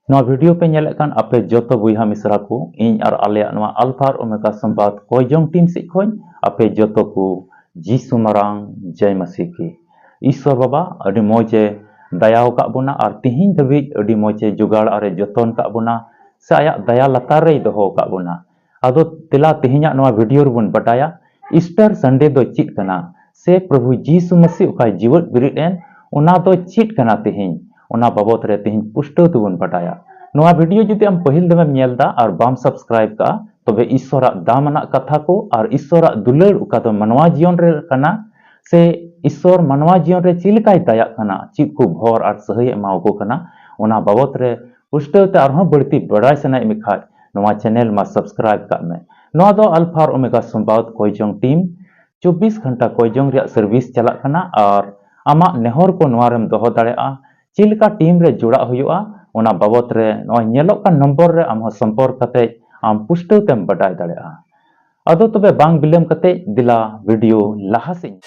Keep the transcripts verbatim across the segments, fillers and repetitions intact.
ᱱᱚᱣᱟ video ᱯᱮ ᱧᱮᱞᱮᱫ ᱠᱟᱱ ᱟᱯᱮ ᱡᱚᱛᱚ ᱵᱚᱭᱦᱟ ᱢᱤᱥᱨᱟ ᱠᱚ, ᱤᱧ ᱟᱨ ᱟᱞᱮᱭᱟᱜ ᱱᱚᱣᱟ Alpha ᱟᱨ Omega ᱥᱚᱢᱵᱟᱫ ᱠᱚᱭᱡᱚᱝ team ᱥᱮᱫ ᱠᱷᱚᱱ ᱟᱯᱮ ᱡᱚᱛᱚ ᱠᱚ ᱡᱤᱥᱩ ᱢᱟᱨᱟᱝ ᱡᱚᱭ ᱢᱟᱥᱤ ᱠᱤ᱾ ᱤᱥᱥᱚᱨ ᱵᱟᱵᱟ ᱟᱹᱰᱤ ᱢᱚᱡᱽ ᱮ ᱫᱟᱭᱟ ᱟᱠᱟᱫ ᱵᱚᱱᱟ ᱟᱨ ᱛᱤᱦᱤᱧ ᱫᱷᱟᱹᱵᱤᱡ ᱟᱹᱰᱤ ᱢᱚᱡᱽ ᱮ ᱡᱚᱜᱟᱲ ᱟᱨ ᱮ ᱡᱚᱛᱚᱱ ᱟᱠᱟᱫ ᱵᱚᱱᱟ, ᱥᱮ ᱟᱭᱟᱜ ᱫᱟᱭᱟ ᱞᱟᱛᱟᱨ ᱨᱮᱭ ᱫᱚᱦᱚ ᱟᱠᱟᱫ ᱵᱚᱱᱟ᱾ ᱟᱫᱚ ᱛᱮᱞᱟ ᱛᱮᱦᱮᱧᱟᱜ ᱱᱚᱣᱟ video ᱨᱮᱵᱚᱱ ᱵᱟᱰᱟᱭᱟ, Easter Sunday ᱫᱚ ᱪᱮᱫ ᱠᱟᱱᱟ, ᱥᱮ ᱯᱨᱚᱵᱷᱩ ᱡᱤᱥᱩ ᱢᱟᱥᱤ ᱚᱠᱟᱭ ᱡᱤᱣᱮᱫ ᱵᱮᱨᱮᱫ ᱮᱱ, ᱚᱱᱟ ᱫᱚ ᱪᱮᱫ ᱠᱟᱱᱟ ᱛᱮᱦᱮᱧ, ᱚᱱᱟ ᱵᱟᱵᱚᱛ ᱨᱮ ᱛᱮᱦᱮᱧ ᱯᱩᱥᱴᱟᱹᱣ ᱛᱮᱵᱚᱱ ᱵᱟᱰᱟᱭᱟ᱾ ᱱᱚᱣᱟ video ᱡᱩᱫᱤ ᱟᱢ ᱯᱟᱹᱦᱤᱞ ᱫᱚᱢᱮᱢ ᱧᱮᱞ ᱮᱫᱟ ᱟᱨ ᱵᱟᱢ subscribe ᱠᱟᱜᱼᱟ, ᱛᱚᱵᱮ ᱤᱥᱥᱚᱨᱟᱜ ᱫᱟᱢ ᱟᱱᱟᱜ ᱠᱟᱛᱷᱟ ᱠᱚ ᱟᱨ ᱤᱥᱥᱚᱨᱟᱜ ᱫᱩᱞᱟᱹᱲ ᱚᱠᱟ ᱫᱚ ᱢᱟᱱᱣᱟ ᱡᱤᱭᱚᱱ ᱨᱮ ᱠᱟᱱᱟ, ᱥᱮ ᱤᱥᱥᱚᱨ ᱢᱟᱱᱣᱟ ᱡᱤᱭᱚᱱ ᱨᱮ ᱪᱮᱫ ᱞᱮᱠᱟᱭ ᱫᱟᱭᱟᱜ ᱠᱟᱱᱟ, ᱪᱮᱫ ᱠᱚ ᱵᱷᱚᱨ ᱟᱨ ᱥᱟᱹᱦᱟᱹᱭ ᱮ ᱮᱢᱟ ᱠᱚ ᱠᱟᱱᱟ, ᱚᱱᱟ ᱵᱟᱵᱚᱛ ᱨᱮ ᱯᱩᱥᱴᱟᱹᱣ ᱛᱮ ᱟᱨᱦᱚᱸ ᱵᱟᱹᱲᱛᱤ ᱵᱟᱰᱟᱭ ᱥᱟᱱᱟᱭᱮᱫ ᱢᱮ ᱠᱷᱟᱡ, ᱱᱚᱣᱟ channel ᱢᱟ subscribe ᱠᱟᱜ ᱢᱮ᱾ ᱱᱚᱣᱟ ᱫᱚ Alpha ᱟᱨ Omega ᱥᱚᱢᱵᱟᱫ ᱠᱚᱭᱡᱚᱝ team ᱪᱚᱵᱵᱤᱥ ᱜᱷᱚᱱᱴᱟ ᱠᱚᱭᱡᱚᱝ ᱨᱮᱭᱟᱜ service ᱪᱟᱞᱟᱜ ᱠᱟᱱᱟ ᱟᱨ ᱟᱢᱟᱜ ᱱᱮᱦᱚᱨ ᱠᱚ ᱱᱚᱣᱟ ᱨᱮᱢ ᱫᱚᱦᱚ ᱫᱟᱲᱮᱭᱟᱜᱼᱟ᱾ ᱪᱮᱫ ᱞᱮᱠᱟ team ᱨᱮ ᱡᱚᱲᱟᱜ ᱦᱩᱭᱩᱜᱼᱟ, ᱚᱱᱟ ᱵᱟᱵᱚᱛ ᱨᱮ ᱱᱚᱜᱼᱚᱭ ᱧᱮᱞᱚᱜ ᱠᱟᱱ ᱱᱚᱢᱵᱚᱨ ᱨᱮ ᱟᱢ ᱦᱚᱸ ᱥᱚᱢᱯᱚᱨᱠ ᱠᱟᱛᱮ ᱟᱢ ᱯᱩᱥᱴᱟᱹᱣ ᱛᱮᱢ ᱵᱟᱰᱟᱭ ᱫᱟᱲᱮᱭᱟᱜᱼᱟ᱾ ᱟᱫᱚ ᱛᱚᱵᱮ ᱵᱟᱝ ᱵᱤᱞᱚᱢ ᱠᱟᱛᱮ ᱫᱮᱞᱟ video ᱞᱟᱦᱟ ᱥᱮᱫ᱾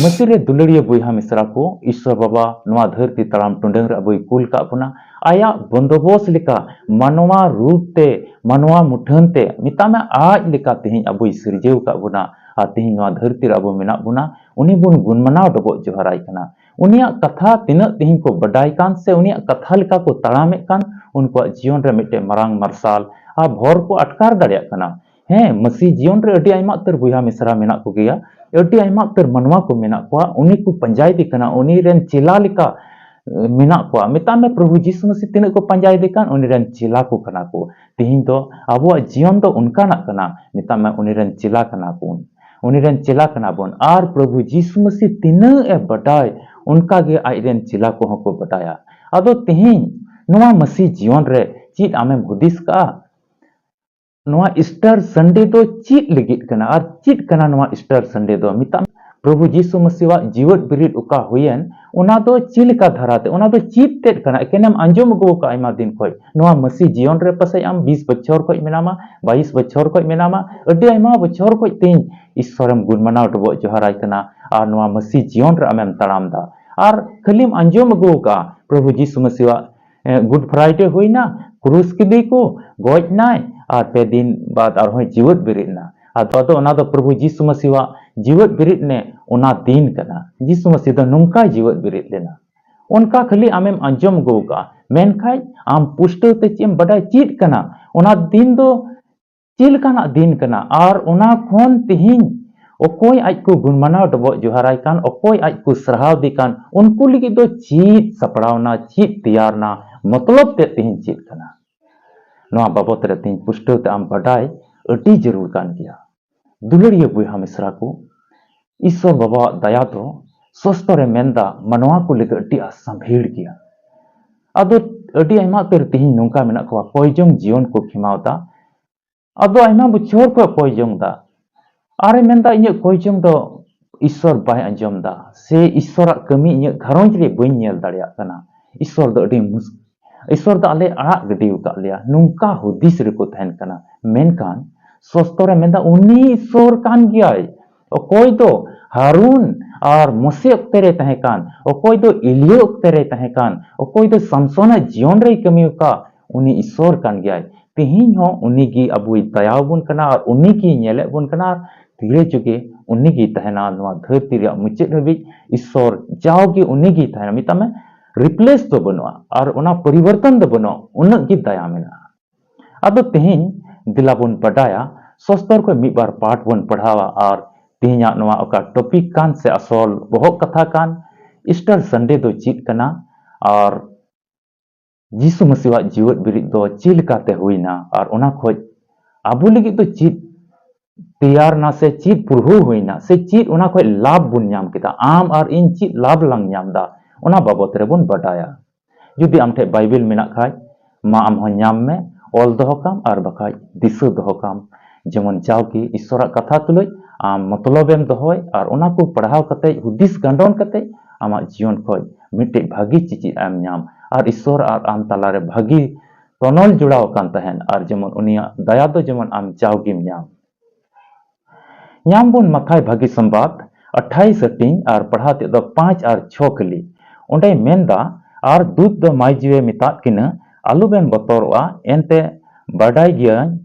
ᱢᱟᱹᱥᱤ ᱨᱮ ᱫᱩᱞᱟᱹᱲᱤᱭᱟᱹ ᱵᱚᱭᱦᱟ ᱢᱤᱥᱨᱟ ᱠᱚ, ᱤᱥᱥᱚᱨ ᱵᱟᱵᱟ ᱱᱚᱣᱟ ᱫᱷᱟᱹᱨᱛᱤ ᱛᱟᱲᱟᱢ ᱴᱩᱰᱟᱹᱝ ᱨᱮ ᱟᱵᱚᱭ ᱠᱩᱞ ᱠᱟᱜ ᱵᱚᱱᱟ᱾ ᱟᱭᱟᱜ ᱵᱚᱱᱫᱚᱵᱚᱥ ᱞᱮᱠᱟ ᱢᱟᱱᱣᱟ ᱨᱩᱯ ᱛᱮ, ᱢᱟᱱᱣᱟ ᱢᱩᱴᱷᱟᱹᱱ ᱛᱮ, ᱢᱮᱛᱟᱜ ᱢᱮ ᱟᱡ ᱞᱮᱠᱟ ᱛᱮᱦᱮᱧ ᱟᱵᱚᱭ ᱥᱤᱨᱡᱟᱹᱣ ᱠᱟᱜ ᱵᱚᱱᱟ᱾ ᱟᱨ ᱛᱮᱦᱮᱧ ᱱᱚᱣᱟ ᱫᱷᱟᱹᱨᱛᱤ ᱨᱮ ᱟᱵᱚ ᱢᱮᱱᱟᱜ ᱵᱚᱱᱟ, ᱩᱱᱤ ᱵᱚᱱ ᱜᱩᱱ ᱢᱟᱱᱟᱣ ᱰᱚᱵᱚᱜ ᱡᱚᱦᱟᱨᱟᱭ ᱠᱟᱱᱟ᱾ ᱩᱱᱤᱭᱟᱜ ᱠᱟᱛᱷᱟ ᱛᱤᱱᱟᱹᱜ ᱛᱮᱦᱮᱧ ᱠᱚ ᱵᱟᱰᱟᱭ ᱠᱟᱱ ᱥᱮ ᱩᱱᱤᱭᱟᱜ ᱠᱟᱛᱷᱟ ᱞᱮᱠᱟ ᱠᱚ ᱛᱟᱲᱟᱢᱮᱫ ᱠᱟᱱ, ᱩᱱᱠᱩᱣᱟᱜ ᱡᱤᱭᱚᱱ ᱨᱮ ᱢᱤᱫᱴᱮᱱ ᱢᱟᱨᱟᱝ ᱢᱟᱨᱥᱟᱞ ᱟᱨ ᱵᱷᱚᱨ ᱠᱚ ᱟᱴᱠᱟᱨ ᱫᱟᱲᱮᱭᱟᱜ ᱠᱟᱱᱟ᱾ ᱦᱮᱸ, ᱢᱟᱹᱥᱤ ᱡᱤᱭᱚᱱ ᱨᱮ ᱟᱹᱰᱤ ᱟᱭᱢᱟ ᱩᱛᱟᱹᱨ ᱵᱚᱭᱦᱟ ᱢᱤᱥᱨᱟ ᱢᱮᱱᱟᱜ ᱠᱚᱜᱮᱭᱟ, ᱟᱹᱰᱤ ᱟᱭᱢᱟ ᱩᱛᱟᱹᱨ ᱢᱟᱱᱣᱟ ᱠᱚ ᱢᱮᱱᱟᱜ ᱠᱚᱣᱟ, ᱩᱱᱤ ᱠᱚ ᱯᱟᱸᱡᱟᱭᱮᱫᱮ ᱠᱟᱱᱟ, ᱩᱱᱤ ᱨᱮᱱ ᱪᱮᱞᱟ ᱞᱮᱠᱟ, ᱮ, ᱢᱮᱱᱟᱜ ᱠᱚᱣᱟ᱾ ᱢᱮᱛᱟᱜ ᱢᱮ ᱯᱨᱚᱵᱷᱩ ᱡᱤᱥᱩ ᱢᱟᱹᱥᱤ ᱛᱤᱱᱟᱹᱜ ᱠᱚ ᱯᱟᱸᱡᱟᱭᱮᱫᱮ ᱠᱟᱱ, ᱩᱱᱤ ᱨᱮᱱ ᱪᱮᱞᱟ ᱠᱚ ᱠᱟᱱᱟ ᱠᱚ᱾ ᱛᱮᱦᱮᱧ ᱫᱚ ᱟᱵᱚᱣᱟᱜ ᱡᱤᱭᱚᱱ ᱫᱚ ᱚᱱᱠᱟᱱᱟᱜ ᱠᱟᱱᱟ, ᱢᱮᱛᱟᱜ ᱢᱮ ᱩᱱᱤ ᱨᱮᱱ ᱪᱮᱞᱟ ᱠᱟᱱᱟ ᱵᱚᱱ, ᱩᱱᱤ ᱨᱮᱱ ᱪᱮᱞᱟ ᱠᱟᱱᱟ ᱵᱚᱱ᱾ ᱟᱨ ᱯᱨᱚᱵᱷᱩ ᱡᱤᱥᱩ ᱢᱟᱹᱥᱤ ᱛᱤᱱᱟᱹᱜ ᱮ ᱵᱟᱰᱟᱭ, ᱚᱱᱠᱟ ᱜᱮ ᱟᱡ ᱨᱮᱱ ᱪᱮᱞᱟ ᱠᱚᱦᱚᱸ ᱠᱚ ᱵᱟᱰᱟᱭᱟ᱾ ᱟᱫᱚ ᱛᱮᱦᱮᱧ ᱱᱚᱣᱟ ᱢᱟᱹᱥᱤ ᱡᱤᱭᱚᱱ ᱨᱮ ᱪᱮᱫ ᱟᱢᱮᱢ ᱦᱩᱫᱤᱥ ᱠᱟᱜᱼᱟ? ᱱᱚᱣᱟ Easter Sunday ᱫᱚ ᱪᱮᱫ ᱞᱟᱹᱜᱤᱫ ᱠᱟᱱᱟ ᱟᱨ ᱪᱮᱫ ᱠᱟᱱᱟ ᱱᱚᱣᱟ Easter Sunday ᱫᱚ? ᱢᱮᱛᱟᱜ ᱢᱮ, ᱯᱨᱚᱵᱷᱩ ᱡᱤᱥᱩ ᱢᱟᱹᱥᱤᱣᱟᱜ ᱡᱤᱣᱮᱫ ᱵᱤᱨᱤᱫ ᱚᱠᱟ ᱦᱩᱭᱮᱱ, ᱚᱱᱟ ᱫᱚ ᱪᱮᱫ ᱞᱮᱠᱟ ᱫᱷᱟᱨᱟᱛᱮ, ᱚᱱᱟ ᱫᱚ ᱪᱮᱫ ᱛᱮᱫ ᱠᱟᱱᱟ? ᱮᱠᱮᱱᱮᱢ ᱟᱸᱡᱚᱢ ᱟᱹᱜᱩ ᱟᱠᱟᱫᱼᱟ ᱟᱭᱢᱟ ᱫᱤᱱ ᱠᱷᱚᱡ, ᱱᱚᱣᱟ ᱢᱟᱹᱥᱤ ᱡᱤᱭᱚᱱ ᱨᱮ ᱯᱟᱥᱮᱡ ᱟᱢ ᱵᱤᱥ ᱵᱚᱪᱷᱚᱨ ᱠᱷᱚᱡ ᱢᱮᱱᱟᱢᱟ, ᱵᱟᱭᱤᱥ ᱵᱚᱪᱷᱚᱨ ᱠᱷᱚᱡ ᱢᱮᱱᱟᱢᱟ, ᱟᱹᱰᱤ ᱟᱭᱢᱟ ᱵᱚᱪᱷᱚᱨ ᱠᱷᱚᱡ ᱛᱤᱧ ᱤᱥᱥᱚᱨᱮᱢ ᱜᱩᱱ ᱢᱟᱱᱟᱣ ᱰᱚᱵᱚᱜ ᱡᱚᱦᱟᱨᱟᱭ ᱠᱟᱱᱟ, ᱟᱨ ᱱᱚᱣᱟ ᱢᱟᱹᱥᱤ ᱡᱤᱭᱚᱱ ᱨᱮ ᱟᱢᱮᱢ ᱛᱟᱲᱟᱢ ᱫᱟ, ᱟᱨ ᱠᱷᱟᱹᱞᱤᱢ ᱟᱸᱡᱚᱢ ᱟᱹᱜᱩ ᱟᱠᱟᱫᱼᱟ ᱯᱨᱚᱵᱷᱩ ᱡᱤᱥᱩ ᱢᱟᱹᱥᱤᱣᱟᱜ ᱮ, Good Friday ᱦᱩᱭᱱᱟ, ᱠᱨᱩᱥ ᱠᱮᱫᱮ ᱠᱚ, ᱜᱚᱡ ᱱᱟᱭ, ᱟᱨ ᱯᱮ ᱫᱤᱱ ᱵᱟᱫ ᱟᱨᱦᱚᱸᱭ ᱡᱤᱣᱮᱫ ᱵᱮᱨᱮᱫ ᱮᱱᱟ᱾ ᱟᱫᱚ, ᱟᱫᱚ ᱚᱱᱟ ᱫᱚ ᱯᱨᱚᱵᱷᱩ ᱡᱤᱥᱩ ᱢᱟᱹᱥᱤᱣᱟᱜ ᱡᱤᱣᱮᱫ ᱵᱮᱨᱮᱫ ᱱᱮ ᱚᱱᱟ ᱫᱤᱱ ᱠᱟᱱᱟ᱾ ᱡᱤᱥᱩ ᱢᱟᱹᱥᱤ ᱫᱚ ᱱᱚᱝᱠᱟᱭ ᱡᱤᱣᱮᱫ ᱵᱮᱨᱮᱫ ᱞᱮᱱᱟ᱾ ᱚᱱᱠᱟ ᱠᱷᱟᱹᱞᱤ ᱟᱢᱮᱢ ᱟᱸᱡᱚᱢ ᱟᱹᱜᱩ ᱟᱠᱟᱫᱼᱟ, ᱢᱮᱱᱠᱷᱟᱡ ᱟᱢ ᱯᱩᱥᱴᱟᱹᱣ ᱛᱮ ᱪᱮᱫ ᱮᱢ ᱵᱟᱰᱟᱭ ᱪᱮᱫ ᱠᱟᱱᱟ? ᱚᱱᱟ ᱫᱤᱱ ᱫᱚ ᱪᱮᱫ ᱞᱮᱠᱟᱱᱟᱜ ᱫᱤᱱ ᱠᱟᱱᱟ? ᱟᱨ ᱚᱱᱟ ᱠᱷᱚᱱ ᱛᱮᱦᱮᱧ ᱚᱠᱚᱭ ᱟᱡ ᱠᱚ ᱜᱩᱱ ᱢᱟᱱᱟᱣ ᱰᱚᱵᱚᱜ ᱡᱚᱦᱟᱨᱟᱭ ᱠᱟᱱ, ᱚᱠᱚᱭ ᱟᱡ ᱠᱚ ᱥᱟᱨᱦᱟᱣ ᱫᱮ ᱠᱟᱱ, ᱩᱱᱠᱩ ᱞᱟᱹᱜᱤᱫ ᱫᱚ ᱪᱮᱫ ᱥᱟᱯᱲᱟᱣᱱᱟ, ᱪᱮᱫ ᱛᱮᱭᱟᱨᱱᱟ, ᱢᱚᱛᱞᱚᱵ ᱛᱮ ᱛᱮᱦᱮᱧ ᱪᱮᱫ ᱠᱟᱱᱟ? ᱱᱚᱣᱟ ᱵᱟᱵᱚᱛ ᱨᱮ ᱛᱮᱦᱮᱧ ᱯᱩᱥᱴᱟᱹᱣ ᱛᱮ ᱟᱢ ᱵᱟᱰᱟᱭ ᱟᱹᱰᱤ ᱡᱟᱹᱨᱩᱲ ᱠᱟᱱ ᱜᱮᱭᱟ᱾ ᱫᱩᱞᱟᱹᱲᱤᱭᱟᱹ ᱵᱚᱭᱦᱟ ᱢᱤᱥᱨᱟ ᱠᱚ, ᱤᱥᱥᱚᱨ ᱵᱟᱵᱟᱣᱟᱜ ᱫᱟᱭᱟ ᱫᱚ ᱥᱚᱥᱛᱚ ᱨᱮ ᱢᱮᱱᱫᱟ ᱢᱟᱱᱣᱟ ᱠᱚ ᱞᱟᱹᱜᱤᱫ ᱟᱹᱰᱤ ᱟᱸᱥ ᱥᱟᱢᱵᱷᱮᱲ ᱜᱮᱭᱟ᱾ ᱟᱫᱚ ᱟᱹᱰᱤ ᱟᱭᱢᱟ ᱩᱛᱟᱹᱨ ᱛᱮᱦᱮᱧ ᱱᱚᱝᱠᱟ ᱢᱮᱱᱟᱜ ᱠᱚᱣᱟ, ᱠᱚᱭ ᱡᱚᱝ ᱡᱤᱭᱚᱱ ᱠᱚ ᱠᱷᱮᱢᱟᱣ ᱫᱟ᱾ ᱟᱫᱚ ᱟᱭᱢᱟ ᱵᱚᱪᱷᱚᱨ ᱠᱷᱚᱡ ᱠᱚᱭ ᱡᱚᱝ ᱫᱟ᱾ ᱟᱨᱮ ᱢᱮᱱᱫᱟ, ᱤᱧᱟᱹᱜ ᱠᱚᱭ ᱡᱚᱝ ᱫᱚ ᱤᱥᱥᱚᱨ ᱵᱟᱭ ᱟᱸᱡᱚᱢ ᱫᱟ, ᱥᱮ ᱤᱥᱥᱚᱨᱟᱜ ᱠᱟᱹᱢᱤ ᱤᱧᱟᱹᱜ ᱜᱷᱟᱨᱚᱸᱡᱽ ᱨᱮ ᱵᱟᱹᱧ ᱧᱮᱞ ᱫᱟᱲᱮᱭᱟᱜ ᱠᱟᱱᱟ᱾ ᱤᱥᱥᱚᱨ ᱫᱚ ᱟᱹᱰᱤ ᱢᱩᱥ-, ᱤᱥᱥᱚᱨ ᱫᱚ ᱟᱞᱮ ᱟᱲᱟᱜ ᱜᱤᱰᱤ ᱟᱠᱟᱫ ᱞᱮᱭᱟ, ᱱᱚᱝᱠᱟ ᱦᱩᱫᱤᱥ ᱨᱮᱠᱚ ᱛᱟᱦᱮᱱ ᱠᱟᱱᱟ᱾ ᱢᱮᱱᱠᱷᱟᱱ ᱥᱚᱥᱛᱚ ᱨᱮ ᱢᱮᱱᱫᱟ, ᱩᱱᱤ ᱤᱥᱥᱚᱨ ᱠᱟᱱ ᱜᱮᱭᱟᱭ᱾ ᱚᱠᱚᱭ ᱫᱚ ᱦᱟᱨᱩᱱ ᱟᱨ ᱢᱚᱥᱮ ᱚᱠᱛᱮ ᱨᱮ ᱛᱟᱦᱮᱸ ᱠᱟᱱ, ᱚᱠᱚᱭ ᱫᱚ ᱮᱞᱤᱭᱟᱹ ᱚᱠᱛᱮ ᱨᱮ ᱛᱟᱦᱮᱸ ᱠᱟᱱ, ᱚᱠᱚᱭ ᱫᱚ ᱥᱟᱢᱥᱚᱱᱟᱜ ᱡᱤᱭᱚᱱ ᱨᱮᱭ ᱠᱟᱹᱢᱤ ᱟᱠᱟᱫ, ᱩᱱᱤ ᱤᱥᱥᱚᱨ ᱠᱟᱱ ᱜᱮᱭᱟᱭ᱾ ᱛᱮᱦᱮᱧ ᱦᱚᱸ ᱩᱱᱤ ᱜᱮ ᱟᱵᱚᱭ ᱫᱟᱭᱟ ᱟᱵᱚᱱ ᱠᱟᱱᱟ ᱟᱨ ᱩᱱᱤ ᱜᱮᱭ ᱧᱮᱞᱮᱫ ᱵᱚᱱ ᱠᱟᱱᱟ ᱟᱨ ᱛᱤᱨᱮ ᱡᱩᱜᱮ ᱩᱱᱤ ᱜᱮᱭ ᱛᱟᱦᱮᱱᱟ᱾ ᱱᱚᱣᱟ ᱫᱷᱟᱹᱨᱛᱤ ᱨᱮᱭᱟᱜ ᱢᱩᱪᱟᱹᱫ ᱦᱟᱹᱵᱤᱡ ᱤᱥᱥᱚᱨ ᱡᱟᱣᱜᱮ ᱩᱱᱤ ᱜᱮᱭ ᱛᱟᱦᱮᱱᱟ᱾ ᱢᱮᱛᱟᱜ ᱢᱮ, ᱨᱤᱯᱞᱮᱥ ᱫᱚ ᱵᱟᱹᱱᱩᱜᱼᱟ ᱟᱨ ᱚᱱᱟ ᱯᱚᱨᱤᱵᱚᱨᱛᱚᱱ ᱫᱚ ᱵᱟᱹᱱᱩᱜᱼᱟ, ᱩᱱᱟᱹᱜ ᱜᱮ ᱫᱟᱭᱟ ᱢᱮᱱᱟᱜᱼᱟ᱾ ᱟᱫᱚ ᱛᱮᱦᱮᱧ ᱫᱮᱞᱟ ᱵᱚᱱ ᱵᱟᱰᱟᱭᱟ, ᱥᱚᱥᱛᱚᱨ ᱠᱷᱚᱱ ᱢᱤᱫ ᱵᱟᱨ ᱯᱟᱴ ᱵᱚᱱ ᱯᱟᱲᱦᱟᱣᱟ ᱟᱨ ᱛᱮᱦᱮᱧᱟᱜ ᱱᱚᱣᱟ ᱚᱠᱟ ᱴᱚᱯᱤᱠ ᱠᱟᱱ ᱥᱮ ᱟᱥᱚᱞ ᱵᱚᱦᱚᱜ ᱠᱟᱛᱷᱟ ᱠᱟᱱ, ᱤᱥᱴᱟᱨ ᱥᱟᱱᱰᱮ ᱫᱚ ᱪᱮᱫ ᱠᱟᱱᱟ ᱟᱨ ᱡᱤᱥᱩ ᱢᱟᱹᱥᱤᱣᱟᱜ ᱡᱤᱣᱮᱫ ᱵᱤᱨᱤᱫ ᱫᱚ ᱪᱮᱫ ᱞᱮᱠᱟᱛᱮ ᱦᱩᱭᱱᱟ ᱟᱨ ᱚᱱᱟ ᱠᱷᱚᱡ ᱟᱵᱚ ᱞᱟᱹᱜᱤᱫ ᱫᱚ ᱪᱮᱫ ᱛᱮᱭᱟᱨ ᱱᱟ ᱥᱮ ᱪᱮᱫ ᱯᱩᱨᱦᱩ ᱦᱩᱭᱱᱟ ᱥᱮ ᱪᱮᱫ ᱚᱱᱟ ᱠᱷᱚᱡ ᱞᱟᱵᱷ ᱵᱚᱱ ᱧᱟᱢ ᱠᱮᱫᱟ, ᱟᱢ ᱟᱨ ᱤᱧ ᱪᱮᱫ ᱞᱟᱵᱷ ᱞᱟᱝ ᱧᱟᱢ ᱫᱟ, ᱚᱱᱟ ᱵᱟᱵᱚᱛ ᱨᱮᱵᱚᱱ ᱵᱟᱰᱟᱭᱟ᱾ ᱡᱩᱫᱤ ᱟᱢ ᱴᱷᱮᱡ ᱵᱟᱭᱵᱮᱞ ᱢᱮᱱᱟᱜ ᱠᱷᱟᱡ, ᱢᱟ ᱟᱢ ᱦᱚᱸ ᱧᱟᱢ ᱢᱮ, ᱚᱞ ᱫᱚᱦᱚ ᱠᱟᱢ, ᱟᱨ ᱵᱟᱠᱷᱟᱡ ᱫᱤᱥᱟᱹ ᱫᱚᱦᱚ ᱠᱟᱢ᱾ ᱡᱮᱢᱚᱱ ᱡᱟᱣᱜᱮ ᱤᱥᱥᱚᱨᱟᱜ ᱠᱟᱛᱷᱟ ᱛᱩᱞᱩᱡ ᱟᱢ ᱢᱚᱛᱞᱚᱵ ᱮᱢ ᱫᱚᱦᱚᱭ ᱟᱨ ᱚᱱᱟ ᱠᱚ ᱯᱟᱲᱦᱟᱣ ᱠᱟᱛᱮ, ᱦᱩᱫᱤᱥ ᱜᱟᱱᱰᱚᱱ ᱠᱟᱛᱮ, ᱟᱢᱟᱜ ᱡᱤᱭᱚᱱ ᱠᱷᱚᱱ ᱢᱤᱫᱴᱮᱡ ᱵᱷᱟᱹᱜᱤ ᱪᱮᱪᱮᱫ ᱮᱢ ᱧᱟᱢ ᱟᱨ ᱤᱥᱥᱚᱨ ᱟᱨ ᱟᱢ ᱛᱟᱞᱟᱨᱮ ᱵᱷᱟᱹᱜᱤ ᱛᱚᱱᱚᱞ ᱡᱚᱲᱟᱣ ᱟᱠᱟᱱ ᱛᱟᱦᱮᱱ, ᱟᱨ ᱡᱮᱢᱚᱱ ᱩᱱᱤᱭᱟᱜ ᱫᱟᱭᱟ ᱫᱚ ᱡᱮᱢᱚᱱ ᱟᱢ ᱡᱟᱣᱜᱮᱢ ᱧᱟᱢ᱾ ᱧᱟᱢ ᱵᱚᱱ ᱢᱟᱛᱷᱟᱭ ᱵᱷᱟᱹᱜᱤ ᱥᱚᱢᱵᱟᱫ ᱟᱴᱷᱟᱭᱤᱥ ᱦᱟᱹᱴᱤᱧ ᱟᱨ ᱯᱟᱲᱦᱟᱣ ᱛᱮᱫ ᱫᱚ ᱯᱟᱸᱪ ᱟᱨ ᱪᱷᱚ ᱠᱟᱹᱞᱤ᱾ ᱚᱸᱰᱮᱭ ᱢᱮᱱᱫᱟ, "ᱟᱨ ᱫᱩᱛ ᱫᱚ ᱢᱟᱹᱭ ᱡᱤᱣᱮ ᱢᱮᱛᱟᱫ ᱠᱤᱱᱟᱹ, 'ᱟᱞᱚ ᱵᱮᱱ ᱵᱚᱛᱚᱨᱚᱜᱼᱟ, ᱮᱱᱛᱮ ᱵᱟᱰᱟᱭ ᱜᱮᱭᱟᱹᱧ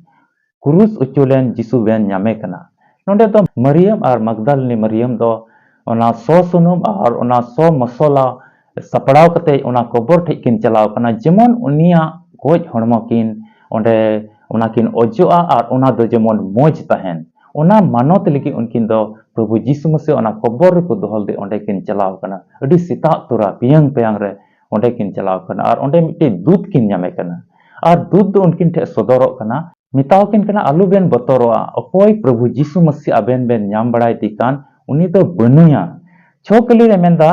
ᱠᱨᱩᱥ ᱚᱪᱚ ᱞᱮᱱ ᱡᱤᱥᱩ ᱵᱮᱱ ᱧᱟᱢᱮ ᱠᱟᱱᱟ.'" ᱱᱚᱸᱰᱮ ᱫᱚ ᱢᱟᱨᱤᱭᱟᱢ ᱟᱨ ᱢᱟᱜᱽᱫᱟᱞᱤᱱᱤ ᱢᱟᱨᱤᱭᱟᱢ ᱫᱚ ᱚᱱᱟ ᱥᱚ ᱥᱩᱱᱩᱢ ᱟᱨ ᱚᱱᱟ ᱥᱚ ᱢᱚᱥᱚᱞᱟ ᱥᱟᱯᱲᱟᱣ ᱠᱟᱛᱮ ᱚᱱᱟ ᱠᱚᱵᱚᱨ ᱴᱷᱮᱡ ᱠᱤᱱ ᱪᱟᱞᱟᱣ ᱠᱟᱱᱟ, ᱡᱮᱢᱚᱱ ᱩᱱᱤᱭᱟᱜ ᱜᱚᱡ ᱦᱚᱲᱢᱚ ᱠᱤᱱ ᱚᱸᱰᱮ ᱚᱱᱟ ᱠᱤᱱ ᱚᱡᱚᱜᱼᱟ ᱟᱨ ᱚᱱᱟ ᱫᱚ ᱡᱮᱢᱚᱱ ᱢᱚᱡᱽ ᱛᱟᱦᱮᱱ᱾ ᱚᱱᱟ ᱢᱟᱱᱚᱛ ᱞᱟᱹᱜᱤᱫ ᱩᱱᱠᱤᱱ ᱫᱚ ᱯᱨᱚᱵᱷᱩ ᱡᱤᱥᱩ ᱢᱟᱥᱤ ᱚᱱᱟ ᱠᱚᱵᱚᱨ ᱨᱮᱠᱚ ᱫᱚᱦᱚ ᱞᱮᱫᱮ ᱚᱸᱰᱮ ᱠᱤᱱ ᱪᱟᱞᱟᱣ ᱠᱟᱱᱟ᱾ ᱟᱹᱰᱤ ᱥᱮᱛᱟᱜ ᱛᱚᱨᱟ ᱯᱤᱭᱟᱝ ᱯᱤᱭᱟᱝ ᱨᱮ ᱚᱸᱰᱮ ᱠᱤᱱ ᱪᱟᱞᱟᱣ ᱠᱟᱱᱟ ᱟᱨ ᱚᱸᱰᱮ ᱢᱤᱫᱴᱮᱡ ᱫᱩᱛ ᱠᱤᱱ ᱧᱟᱢᱮ ᱠᱟᱱᱟ᱾ ᱟᱨ ᱫᱩᱛ ᱫᱚ ᱩᱱᱠᱤᱱ ᱴᱷᱮᱱ ᱥᱚᱫᱚᱨᱚᱜ ᱠᱟᱱᱟ, ᱢᱮᱛᱟᱣ ᱠᱤᱱ ᱠᱟᱱᱟ, "ᱟᱞᱚ ᱵᱮᱱ ᱵᱚᱛᱚᱨᱚᱜᱼᱟ, ᱚᱠᱚᱭ ᱯᱨᱚᱵᱷᱩ ᱡᱤᱥᱩ ᱢᱟᱥᱤ ᱟᱵᱮᱱ ᱵᱮᱱ ᱧᱟᱢ ᱵᱟᱲᱟᱭᱮᱫᱮ ᱠᱟᱱ, ᱩᱱᱤ ᱫᱚ ᱵᱟᱹᱱᱩᱭᱟ᱾" ᱪᱷᱚ ᱠᱟᱹᱞᱤ ᱨᱮ ᱢᱮᱱᱫᱟ,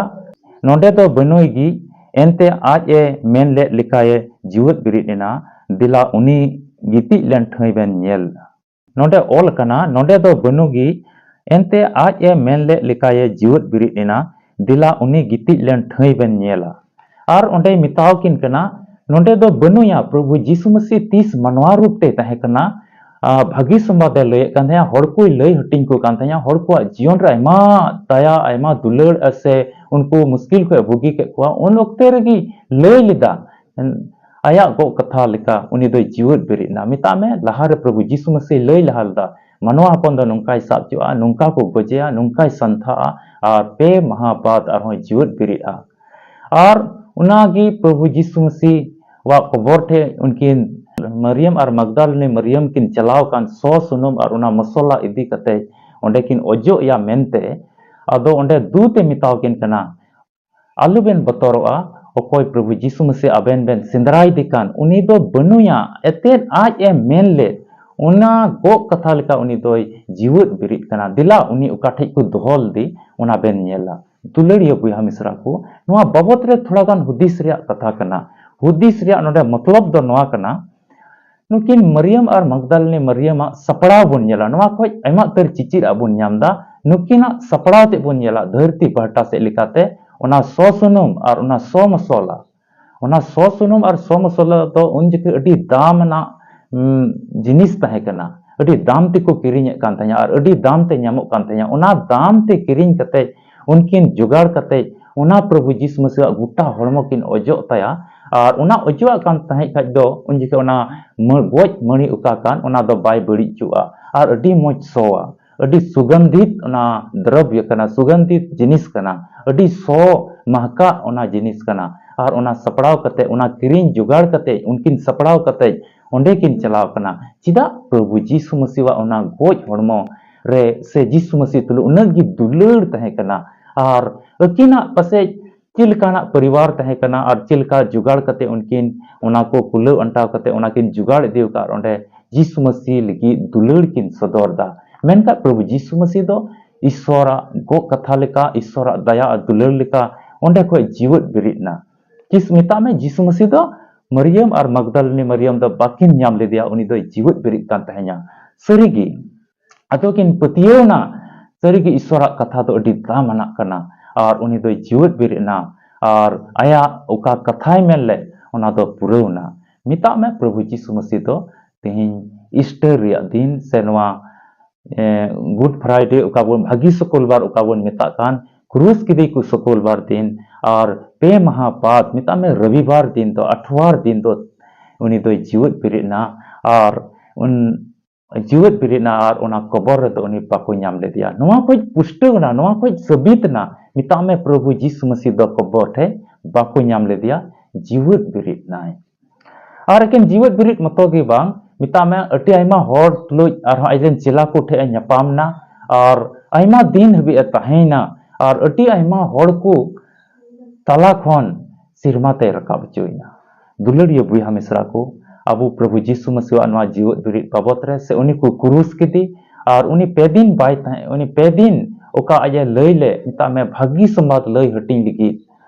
ᱱᱚᱸᱰᱮ ᱫᱚ ᱵᱟᱹᱱᱩᱭ ᱜᱮ, ᱮᱱᱛᱮ ᱟᱡ ᱮ ᱢᱮᱱ ᱞᱮᱫ ᱞᱮᱠᱟᱭᱮ ᱡᱤᱣᱮᱫ ᱵᱮᱨᱮᱫ ᱮᱱᱟ, ᱫᱮᱞᱟ ᱩᱱᱤ ᱜᱤᱛᱤᱡ ᱞᱮᱱ ᱴᱷᱟᱹᱭ ᱵᱮᱱ ᱧᱮᱞ᱾ ᱱᱚᱸᱰᱮ ᱚᱞ ᱟᱠᱟᱱᱟ, ᱱᱚᱸᱰᱮ ᱫᱚ ᱵᱟᱹᱱᱩ ᱜᱮ, ᱮᱱᱛᱮ ᱟᱡ ᱮ ᱢᱮᱱ ᱞᱮᱫ ᱞᱮᱠᱟᱭᱮ ᱡᱤᱣᱮᱫ ᱵᱮᱨᱮᱫ ᱮᱱᱟ, ᱫᱮᱞᱟ ᱩᱱᱤ ᱜᱤᱛᱤᱡ ᱞᱮᱱ ᱴᱷᱟᱹᱭ ᱵᱮᱱ ᱧᱮᱞᱟ᱾ ᱟᱨ ᱚᱸᱰᱮᱭ ᱢᱮᱛᱟᱣ ᱠᱤᱱ ᱠᱟᱱᱟ, ᱱᱚᱸᱰᱮ ᱫᱚ ᱵᱟᱹᱱᱩᱭᱟ, ᱯᱨᱚᱵᱷᱩ ᱡᱤᱥᱩ ᱢᱟᱥᱤ ᱛᱤᱥ ᱢᱟᱱᱣᱟ ᱨᱩᱯ ᱛᱮᱭ ᱛᱟᱦᱮᱸ ᱠᱟᱱᱟ, ᱟᱨ ᱵᱷᱟᱹᱜᱤ ᱥᱚᱢᱵᱟᱫ ᱮ ᱞᱟᱹᱭᱮᱫ ᱠᱟᱱ ᱛᱟᱦᱮᱸᱱᱟ, ᱦᱚᱲ ᱠᱚᱭ ᱞᱟᱹᱭ ᱦᱟᱹᱴᱤᱧ ᱠᱚ ᱠᱟᱱ ᱛᱟᱦᱮᱸᱱᱟ, ᱦᱚᱲ ᱠᱚᱣᱟᱜ ᱡᱤᱭᱚᱱ ᱨᱮ ᱟᱭᱢᱟ ᱫᱟᱭᱟ, ᱟᱭᱢᱟ ᱫᱩᱞᱟᱹᱲ, ᱥᱮ ᱩᱱᱠᱩ ᱢᱩᱥᱠᱤᱞ ᱠᱷᱚᱱ ᱵᱩᱜᱤ ᱠᱮᱫ ᱠᱚᱣᱟ, ᱩᱱ ᱚᱠᱛᱮ ᱨᱮᱜᱮ ᱞᱟᱹᱭ ᱞᱮᱫᱟ, ᱟᱭᱟᱜ ᱜᱚᱜ ᱠᱟᱛᱷᱟ ᱞᱮᱠᱟ ᱩᱱᱤ ᱫᱚᱭ ᱡᱤᱣᱮᱫ ᱵᱮᱨᱮᱫ ᱮᱱᱟ᱾ ᱢᱮᱛᱟᱜ ᱢᱮ, ᱞᱟᱦᱟᱨᱮ ᱯᱨᱚᱵᱷᱩ ᱡᱤᱥᱩ ᱢᱟᱥᱤ ᱞᱟᱹᱭ ᱞᱟᱦᱟ ᱞᱮᱫᱟ, ᱢᱟᱱᱣᱟ ᱦᱚᱯᱚᱱ ᱫᱚ ᱱᱚᱝᱠᱟᱭ ᱥᱟᱵ ᱦᱚᱪᱚᱜᱼᱟ, ᱱᱚᱝᱠᱟ ᱠᱚ ᱜᱚᱡᱮᱭᱟ, ᱱᱚᱝᱠᱟᱭ ᱥᱟᱱᱛᱷᱟᱜᱼᱟ, ᱟᱨ ᱯᱮ ᱢᱟᱦᱟ ᱵᱟᱫ ᱟᱨᱦᱚᱸᱭ ᱡᱤᱣᱮᱫ ᱵᱮᱨᱮᱫᱼᱟ᱾ ᱟᱨ ᱚᱱᱟᱜᱮ ᱯᱨᱚᱵᱷᱩ ᱡᱤᱥᱩ ᱢᱟᱥᱤ ᱣᱟᱜ ᱠᱚᱵᱚᱨ ᱴᱷᱮᱡ ᱩᱱᱠᱤᱱ ᱢᱟᱨᱤᱭᱟᱢ ᱟᱨ ᱢᱟᱜᱽᱫᱟᱞᱤᱱᱤ ᱢᱟᱨᱤᱭᱟᱢ ᱠᱤᱱ ᱪᱟᱞᱟᱣ ᱠᱟᱱ ᱥᱚ ᱥᱩᱱᱩᱢ ᱟᱨ ᱚᱱᱟ ᱢᱚᱥᱚᱞᱟ ᱤᱫᱤ ᱠᱟᱛᱮ ᱚᱸᱰᱮ ᱠᱤᱱ ᱚᱡᱚᱜ ᱮᱭᱟ ᱢᱮᱱᱛᱮ, ᱟᱫᱚ ᱚᱸᱰᱮ ᱫᱩᱛ ᱮ ᱢᱮᱛᱟᱣ ᱠᱤᱱ ᱠᱟᱱᱟ, "ᱟᱞᱚ ᱵᱮᱱ ᱵᱚᱛᱚᱨᱚᱜᱼᱟ, ᱚᱠᱚᱭ ᱯᱨᱚᱵᱷᱩ ᱡᱤᱥᱩ ᱢᱟᱥᱤ ᱟᱵᱮᱱ ᱵᱮᱱ ᱥᱮᱸᱫᱽᱨᱟᱭᱮᱫᱮ ᱠᱟᱱ, ᱩᱱᱤ ᱫᱚ ᱵᱟᱹᱱᱩᱭᱟ, ᱮᱛᱮᱫ ᱟᱡ ᱮ ᱢᱮᱱ ᱞᱮᱫ, ᱚᱱᱟ ᱜᱚᱜ ᱠᱟᱛᱷᱟ ᱞᱮᱠᱟ ᱩᱱᱤ ᱫᱚᱭ ᱡᱤᱣᱮᱫ ᱵᱮᱨᱮᱫ ᱠᱟᱱᱟ᱾ ᱫᱮᱞᱟ ᱩᱱᱤ ᱚᱠᱟ ᱴᱷᱮᱡ ᱠᱚ ᱫᱚᱦᱚ ᱞᱮᱫᱮ, ᱚᱱᱟ ᱵᱮᱱ ᱧᱮᱞᱟ᱾" ᱫᱩᱞᱟᱹᱲᱤᱭᱟᱹ ᱵᱚᱭᱦᱟ ᱢᱤᱥᱨᱟ ᱠᱚ, ᱱᱚᱣᱟ ᱵᱟᱵᱚᱛ ᱨᱮ ᱛᱷᱚᱲᱟ ᱜᱟᱱ ᱦᱩᱫᱤᱥ ᱨᱮᱭᱟᱜ ᱠᱟᱛᱷᱟ ᱠᱟᱱᱟ᱾ ᱦᱩᱫᱤᱥ ᱨᱮᱭᱟᱜ ᱱᱚᱰᱮ ᱢᱚᱛᱞᱚᱵ ᱫᱚ ᱱᱚᱣᱟ ᱠᱟᱱᱟ, ᱱᱩᱠᱤᱱ ᱢᱟᱨᱤᱭᱟᱢ ᱟᱨ ᱢᱟᱜᱽᱫᱟᱞᱤᱱᱤ ᱢᱟᱨᱤᱭᱟᱢᱟᱜ ᱥᱟᱯᱲᱟᱣ ᱵᱚᱱ ᱧᱮᱞᱟ, ᱱᱚᱣᱟ ᱠᱷᱚᱱ ᱟᱭᱢᱟ ᱩᱛᱟᱹᱨ ᱪᱤᱪᱤᱨ ᱟᱜ ᱵᱚᱱ ᱧᱟᱢ ᱮᱫᱟ᱾ ᱱᱩᱠᱤᱱᱟᱜ ᱥᱟᱯᱲᱟᱣ ᱛᱮ ᱵᱚᱱ ᱧᱮᱞᱟ, ᱫᱷᱟᱹᱨᱛᱤ ᱯᱟᱦᱴᱟ ᱥᱮᱫ ᱞᱮᱠᱟᱛᱮ ᱚᱱᱟ ᱥᱚ ᱥᱩᱱᱩᱢ ᱟᱨ ᱚᱱᱟ ᱥᱚ ᱢᱚᱥᱚᱞᱟ, ᱚᱱᱟ ᱥᱚ ᱥᱩᱱᱩᱢ ᱟᱨ ᱥᱚ ᱢᱚᱥᱚᱞᱟ ᱫᱚ ᱩᱱ ᱡᱚᱠᱷᱚᱱ ᱟᱹᱰᱤ ᱫᱟᱢ ᱟᱱᱟᱜ, ᱩᱢ, ᱡᱤᱱᱤᱥ ᱛᱟᱦᱮᱸ ᱠᱟᱱᱟ, ᱟᱹᱰᱤ ᱫᱟᱢ ᱛᱮᱠᱚ ᱠᱤᱨᱤᱧᱮᱫ ᱠᱟᱱ ᱛᱟᱦᱮᱸᱱᱟ ᱟᱨ ᱟᱹᱰᱤ ᱫᱟᱢ ᱛᱮ ᱧᱟᱢᱚᱜ ᱠᱟᱱ ᱛᱟᱦᱮᱸᱱᱟ᱾ ᱚᱱᱟ ᱫᱟᱢ ᱛᱮ ᱠᱤᱨᱤᱧ ᱠᱟᱛᱮ, ᱩᱱᱠᱤᱱ ᱡᱚᱜᱟᱲ ᱠᱟᱛᱮ, ᱚᱱᱟ ᱯᱨᱚᱵᱷᱩ ᱡᱤᱥᱩ ᱢᱟᱹᱥᱤᱭᱟᱜ ᱜᱚᱴᱟ ᱦᱚᱲᱢᱚ ᱠᱤᱱ ᱚᱡᱚᱜ ᱛᱟᱭᱟ᱾ ᱟᱨ ᱚᱱᱟ ᱚᱡᱚᱜ ᱟᱜ ᱠᱟᱱ ᱛᱟᱦᱮᱸᱫ ᱠᱷᱟᱡ ᱫᱚ, ᱩᱱ ᱡᱚᱠᱷᱚᱱ ᱚᱱᱟ ᱢᱟᱹ-, ᱜᱚᱡ ᱢᱟᱹᱲᱤ ᱚᱠᱟ ᱠᱟᱱ, ᱚᱱᱟ ᱫᱚ ᱵᱟᱭ ᱵᱟᱹᱲᱤᱡ ᱦᱚᱪᱚᱣᱟᱜᱼᱟ ᱟᱨ ᱟᱹᱰᱤ ᱢᱚᱡᱽ ᱥᱚᱣᱟ᱾ ᱟᱹᱰᱤ ᱥᱩᱜᱚᱱᱫᱷᱤᱛ ᱚᱱᱟ ᱫᱨᱚᱵᱭᱚ ᱠᱟᱱᱟ, ᱥᱩᱜᱚᱱᱫᱷᱤᱛ ᱡᱤᱱᱤᱥ ᱠᱟᱱᱟ, ᱟᱹᱰᱤ ᱥᱚ ᱢᱟᱦᱠᱟᱜ ᱚᱱᱟ ᱡᱤᱱᱤᱥ ᱠᱟᱱᱟ᱾ ᱟᱨ ᱚᱱᱟ ᱥᱟᱯᱲᱟᱣ ᱠᱟᱛᱮ, ᱚᱱᱟ ᱠᱤᱨᱤᱧ ᱡᱚᱜᱟᱲ ᱠᱟᱛᱮ, ᱩᱱᱠᱤᱱ ᱥᱟᱯᱲᱟᱣ ᱠᱟᱛᱮ ᱚᱸᱰᱮ ᱠᱤᱱ ᱪᱟᱞᱟᱣ ᱠᱟᱱᱟ᱾ ᱪᱮᱫᱟᱜ? ᱯᱨᱚᱵᱷᱩ ᱡᱤᱥᱩ ᱢᱟᱹᱥᱤᱣᱟᱜ ᱚᱱᱟ ᱜᱚᱡ ᱦᱚᱲᱢᱚ ᱨᱮ ᱥᱮ ᱡᱤᱥᱩ ᱢᱟᱹᱥᱤ ᱛᱩᱞᱩᱡ ᱩᱱᱟᱹᱜ ᱜᱮ ᱫᱩᱞᱟᱹᱲ ᱛᱟᱦᱮᱸ ᱠᱟᱱᱟ᱾ ᱟᱨ ᱟᱹᱠᱤᱱᱟᱜ ᱯᱟᱥᱮᱡ ᱪᱮᱫ ᱞᱮᱠᱟᱱᱟᱜ ᱯᱚᱨᱤᱵᱟᱨ ᱛᱟᱦᱮᱸ ᱠᱟᱱᱟ ᱟᱨ ᱪᱮᱫ ᱞᱮᱠᱟ ᱡᱚᱜᱟᱲ ᱠᱟᱛᱮ ᱩᱱᱠᱤᱱ ᱚᱱᱟ ᱠᱚ ᱠᱩᱞᱟᱹᱣ ᱟᱱᱴᱟᱣ ᱠᱟᱛᱮ ᱚᱱᱟ ᱠᱤᱱ ᱡᱚᱜᱟᱲ ᱤᱫᱤ ᱟᱠᱟᱫ, ᱚᱸᱰᱮ ᱡᱤᱥᱩ ᱢᱟᱹᱥᱤ ᱞᱟᱹᱜᱤᱫ ᱫᱩᱞᱟᱹᱲ ᱠᱤᱱ ᱥᱚᱫᱚᱨ ᱮᱫᱟ᱾ ᱢᱮᱱᱠᱷᱟᱱ ᱯᱨᱚᱵᱷᱩ ᱡᱤᱥᱩ ᱢᱟᱹᱥᱤ ᱫᱚ ᱤᱥᱥᱚᱨᱟᱜ ᱜᱚᱜ ᱠᱟᱛᱷᱟ ᱞᱮᱠᱟ, ᱤᱥᱥᱚᱨᱟᱜ ᱫᱟᱭᱟ ᱟᱨ ᱫᱩᱞᱟᱹᱲ ᱞᱮᱠᱟ ᱚᱸᱰᱮ ᱠᱷᱚᱱ ᱡᱤᱣᱮᱫ ᱵᱮᱨᱮᱫ ᱮᱱᱟ᱾ ᱡᱤᱥ-, ᱢᱮᱛᱟᱜ ᱢᱮ, ᱡᱤᱥᱩ ᱢᱟᱹᱥᱤ ᱫᱚ ᱢᱟᱨᱤᱭᱟᱢ ᱟᱨ ᱢᱟᱜᱽᱫᱟᱞᱤᱱᱤ ᱢᱟᱨᱤᱭᱟᱢ ᱫᱚ ᱵᱟᱹᱠᱤᱱ ᱧᱟᱢ ᱞᱮᱫᱮᱭᱟ, ᱩᱱᱤ ᱫᱚᱭ ᱡᱤᱣᱮᱫ ᱵᱮᱨᱮᱫ ᱠᱟᱱ ᱛᱟᱦᱮᱸᱱᱟ᱾ ᱥᱟᱹᱨᱤᱜᱮ, ᱟᱫᱚ ᱠᱤᱱ ᱯᱟᱹᱛᱭᱟᱹᱣ ᱮᱱᱟ, ᱥᱟᱹᱨᱤᱜᱮ ᱤᱥᱥᱚᱨᱟᱜ ᱠᱟᱛᱷᱟ ᱫᱚ ᱟᱹᱰᱤ ᱫᱟᱢ ᱟᱱᱟᱜ ᱠᱟᱱᱟ, ᱟᱨ ᱩᱱᱤ ᱫᱚᱭ ᱡᱤᱣᱮᱫ ᱵᱮᱨᱮᱫ ᱮᱱᱟ, ᱟᱨ ᱟᱭᱟᱜ ᱚᱠᱟ ᱠᱟᱛᱷᱟᱭ ᱢᱮᱱ ᱞᱮᱫ, ᱚᱱᱟ ᱫᱚ ᱯᱩᱨᱟᱹᱣ ᱮᱱᱟ᱾ ᱢᱮᱛᱟᱜ ᱢᱮ, ᱯᱨᱚᱵᱷᱩ ᱡᱤᱥᱩ ᱢᱟᱹᱥᱤ ᱫᱚ ᱛᱮᱦᱮᱧ ᱤᱥᱴᱟᱨ ᱨᱮᱭᱟᱜ ᱫᱤᱱ, ᱥᱮ ᱱᱚᱣᱟ, ᱮ, ᱜᱩᱰ ᱯᱷᱨᱟᱭᱰᱮ, ᱚᱠᱟ ᱵᱚᱱ, ᱵᱷᱟᱹᱜᱤ ᱥᱩᱠᱩᱞᱵᱟᱨ ᱚᱠᱟ ᱵᱚᱱ ᱢᱮᱛᱟᱜ ᱠᱟᱱ, ᱠᱨᱩᱥ ᱠᱮᱫᱮ ᱠᱚ ᱥᱩᱠᱩᱞᱵᱟᱨ ᱫᱤᱱ, ᱟᱨ ᱯᱮ ᱢᱟᱦᱟ ᱵᱟᱫ, ᱢᱮᱛᱟᱜ ᱢᱮ, ᱨᱚᱵᱤᱵᱟᱨ ᱫᱤᱱ ᱫᱚ, ᱟᱴᱷᱣᱟᱨ ᱫᱤᱱ ᱫᱚ ᱩᱱᱤ ᱫᱚᱭ ᱡᱤᱣᱮᱫ ᱵᱮᱨᱮᱫ ᱮᱱᱟ, ᱟᱨ ᱩᱱ ᱡᱤᱣᱮᱫ ᱵᱮᱨᱮᱫ ᱮᱱᱟ ᱟᱨ ᱚᱱᱟ ᱠᱚᱵᱚᱨ ᱨᱮᱫᱚ ᱩᱱᱤ ᱵᱟᱠᱚ ᱧᱟᱢ ᱞᱮᱫᱮᱭᱟ᱾ ᱱᱚᱣᱟ ᱠᱷᱚᱡ ᱯᱩᱥᱴᱟᱹᱣ ᱮᱱᱟ, ᱱᱚᱣᱟ ᱠᱷᱚᱡ ᱥᱟᱹᱵᱤᱛ ᱮᱱᱟ, ᱢᱮᱛᱟᱜ ᱢᱮ, ᱯᱨᱚᱵᱷᱩ ᱡᱤᱥᱩ ᱢᱟᱹᱥᱤ ᱫᱚ ᱠᱚᱵᱚᱨ ᱴᱷᱮᱡ ᱵᱟᱠᱚ ᱧᱟᱢ ᱞᱮᱫᱮᱭᱟ, ᱡᱤᱣᱮᱫ ᱵᱮᱨᱮᱫ ᱮᱱᱟᱭ᱾ ᱟᱨ ᱮᱠᱮᱱ ᱡᱤᱣᱮᱫ ᱵᱮᱨᱮᱫ ᱢᱚᱛᱚ ᱜᱮ ᱵᱟᱝ, ᱢᱮᱛᱟᱜ ᱢᱮ, ᱟᱹᱰᱤ ᱟᱭᱢᱟ ᱦᱚᱲ ᱛᱩᱞᱩᱡ ᱟᱨᱦᱚᱸ ᱟᱡ ᱨᱮᱱ ᱪᱮᱞᱟ ᱠᱚ ᱴᱷᱮᱡ ᱮ ᱧᱟᱯᱟᱢ ᱮᱱᱟ ᱟᱨ ᱟᱭᱢᱟ ᱫᱤᱱ ᱦᱟᱹᱵᱤᱡ ᱮ ᱛᱟᱦᱮᱸᱭᱮᱱᱟ ᱟᱨ ᱟᱹᱰᱤ ᱟᱭᱢᱟ ᱦᱚᱲ ᱠᱚ ᱛᱟᱞᱟ ᱠᱷᱚᱱ ᱥᱮᱨᱢᱟ ᱛᱮᱭ ᱨᱟᱠᱟᱵ ᱦᱚᱪᱚᱭᱮᱱᱟ᱾ ᱫᱩᱞᱟᱹᱲᱤᱭᱟᱹ ᱵᱚᱭᱦᱟ ᱢᱤᱥᱨᱟ ᱠᱚ, ᱟᱵᱚ ᱯᱨᱚᱵᱷᱩ ᱡᱤᱥᱩ ᱢᱟᱹᱥᱤᱣᱟᱜ ᱱᱚᱣᱟ ᱡᱤᱣᱮᱫ ᱵᱮᱨᱮᱫ ᱵᱟᱵᱚᱛ ᱨᱮ, ᱥᱮ ᱩᱱᱤ ᱠᱚ ᱠᱨᱩᱥ ᱠᱮᱫᱮ ᱟᱨ ᱩᱱᱤ ᱯᱮ ᱫᱤᱱ ᱵᱟᱭ ᱛᱟᱦᱮᱸ, ᱩᱱᱤ ᱯᱮ ᱫᱤᱱ ᱚᱠᱟ ᱟᱡ ᱮ ᱞᱟᱹᱭ ᱞᱮᱫ, ᱢᱮᱛᱟᱜ ᱢᱮ, ᱵᱷᱟᱹᱜᱤ ᱥᱚᱢᱵᱟᱫ ᱞᱟᱹᱭ ᱦᱟᱹᱴᱤᱧ ᱞᱟᱹᱜᱤᱫ,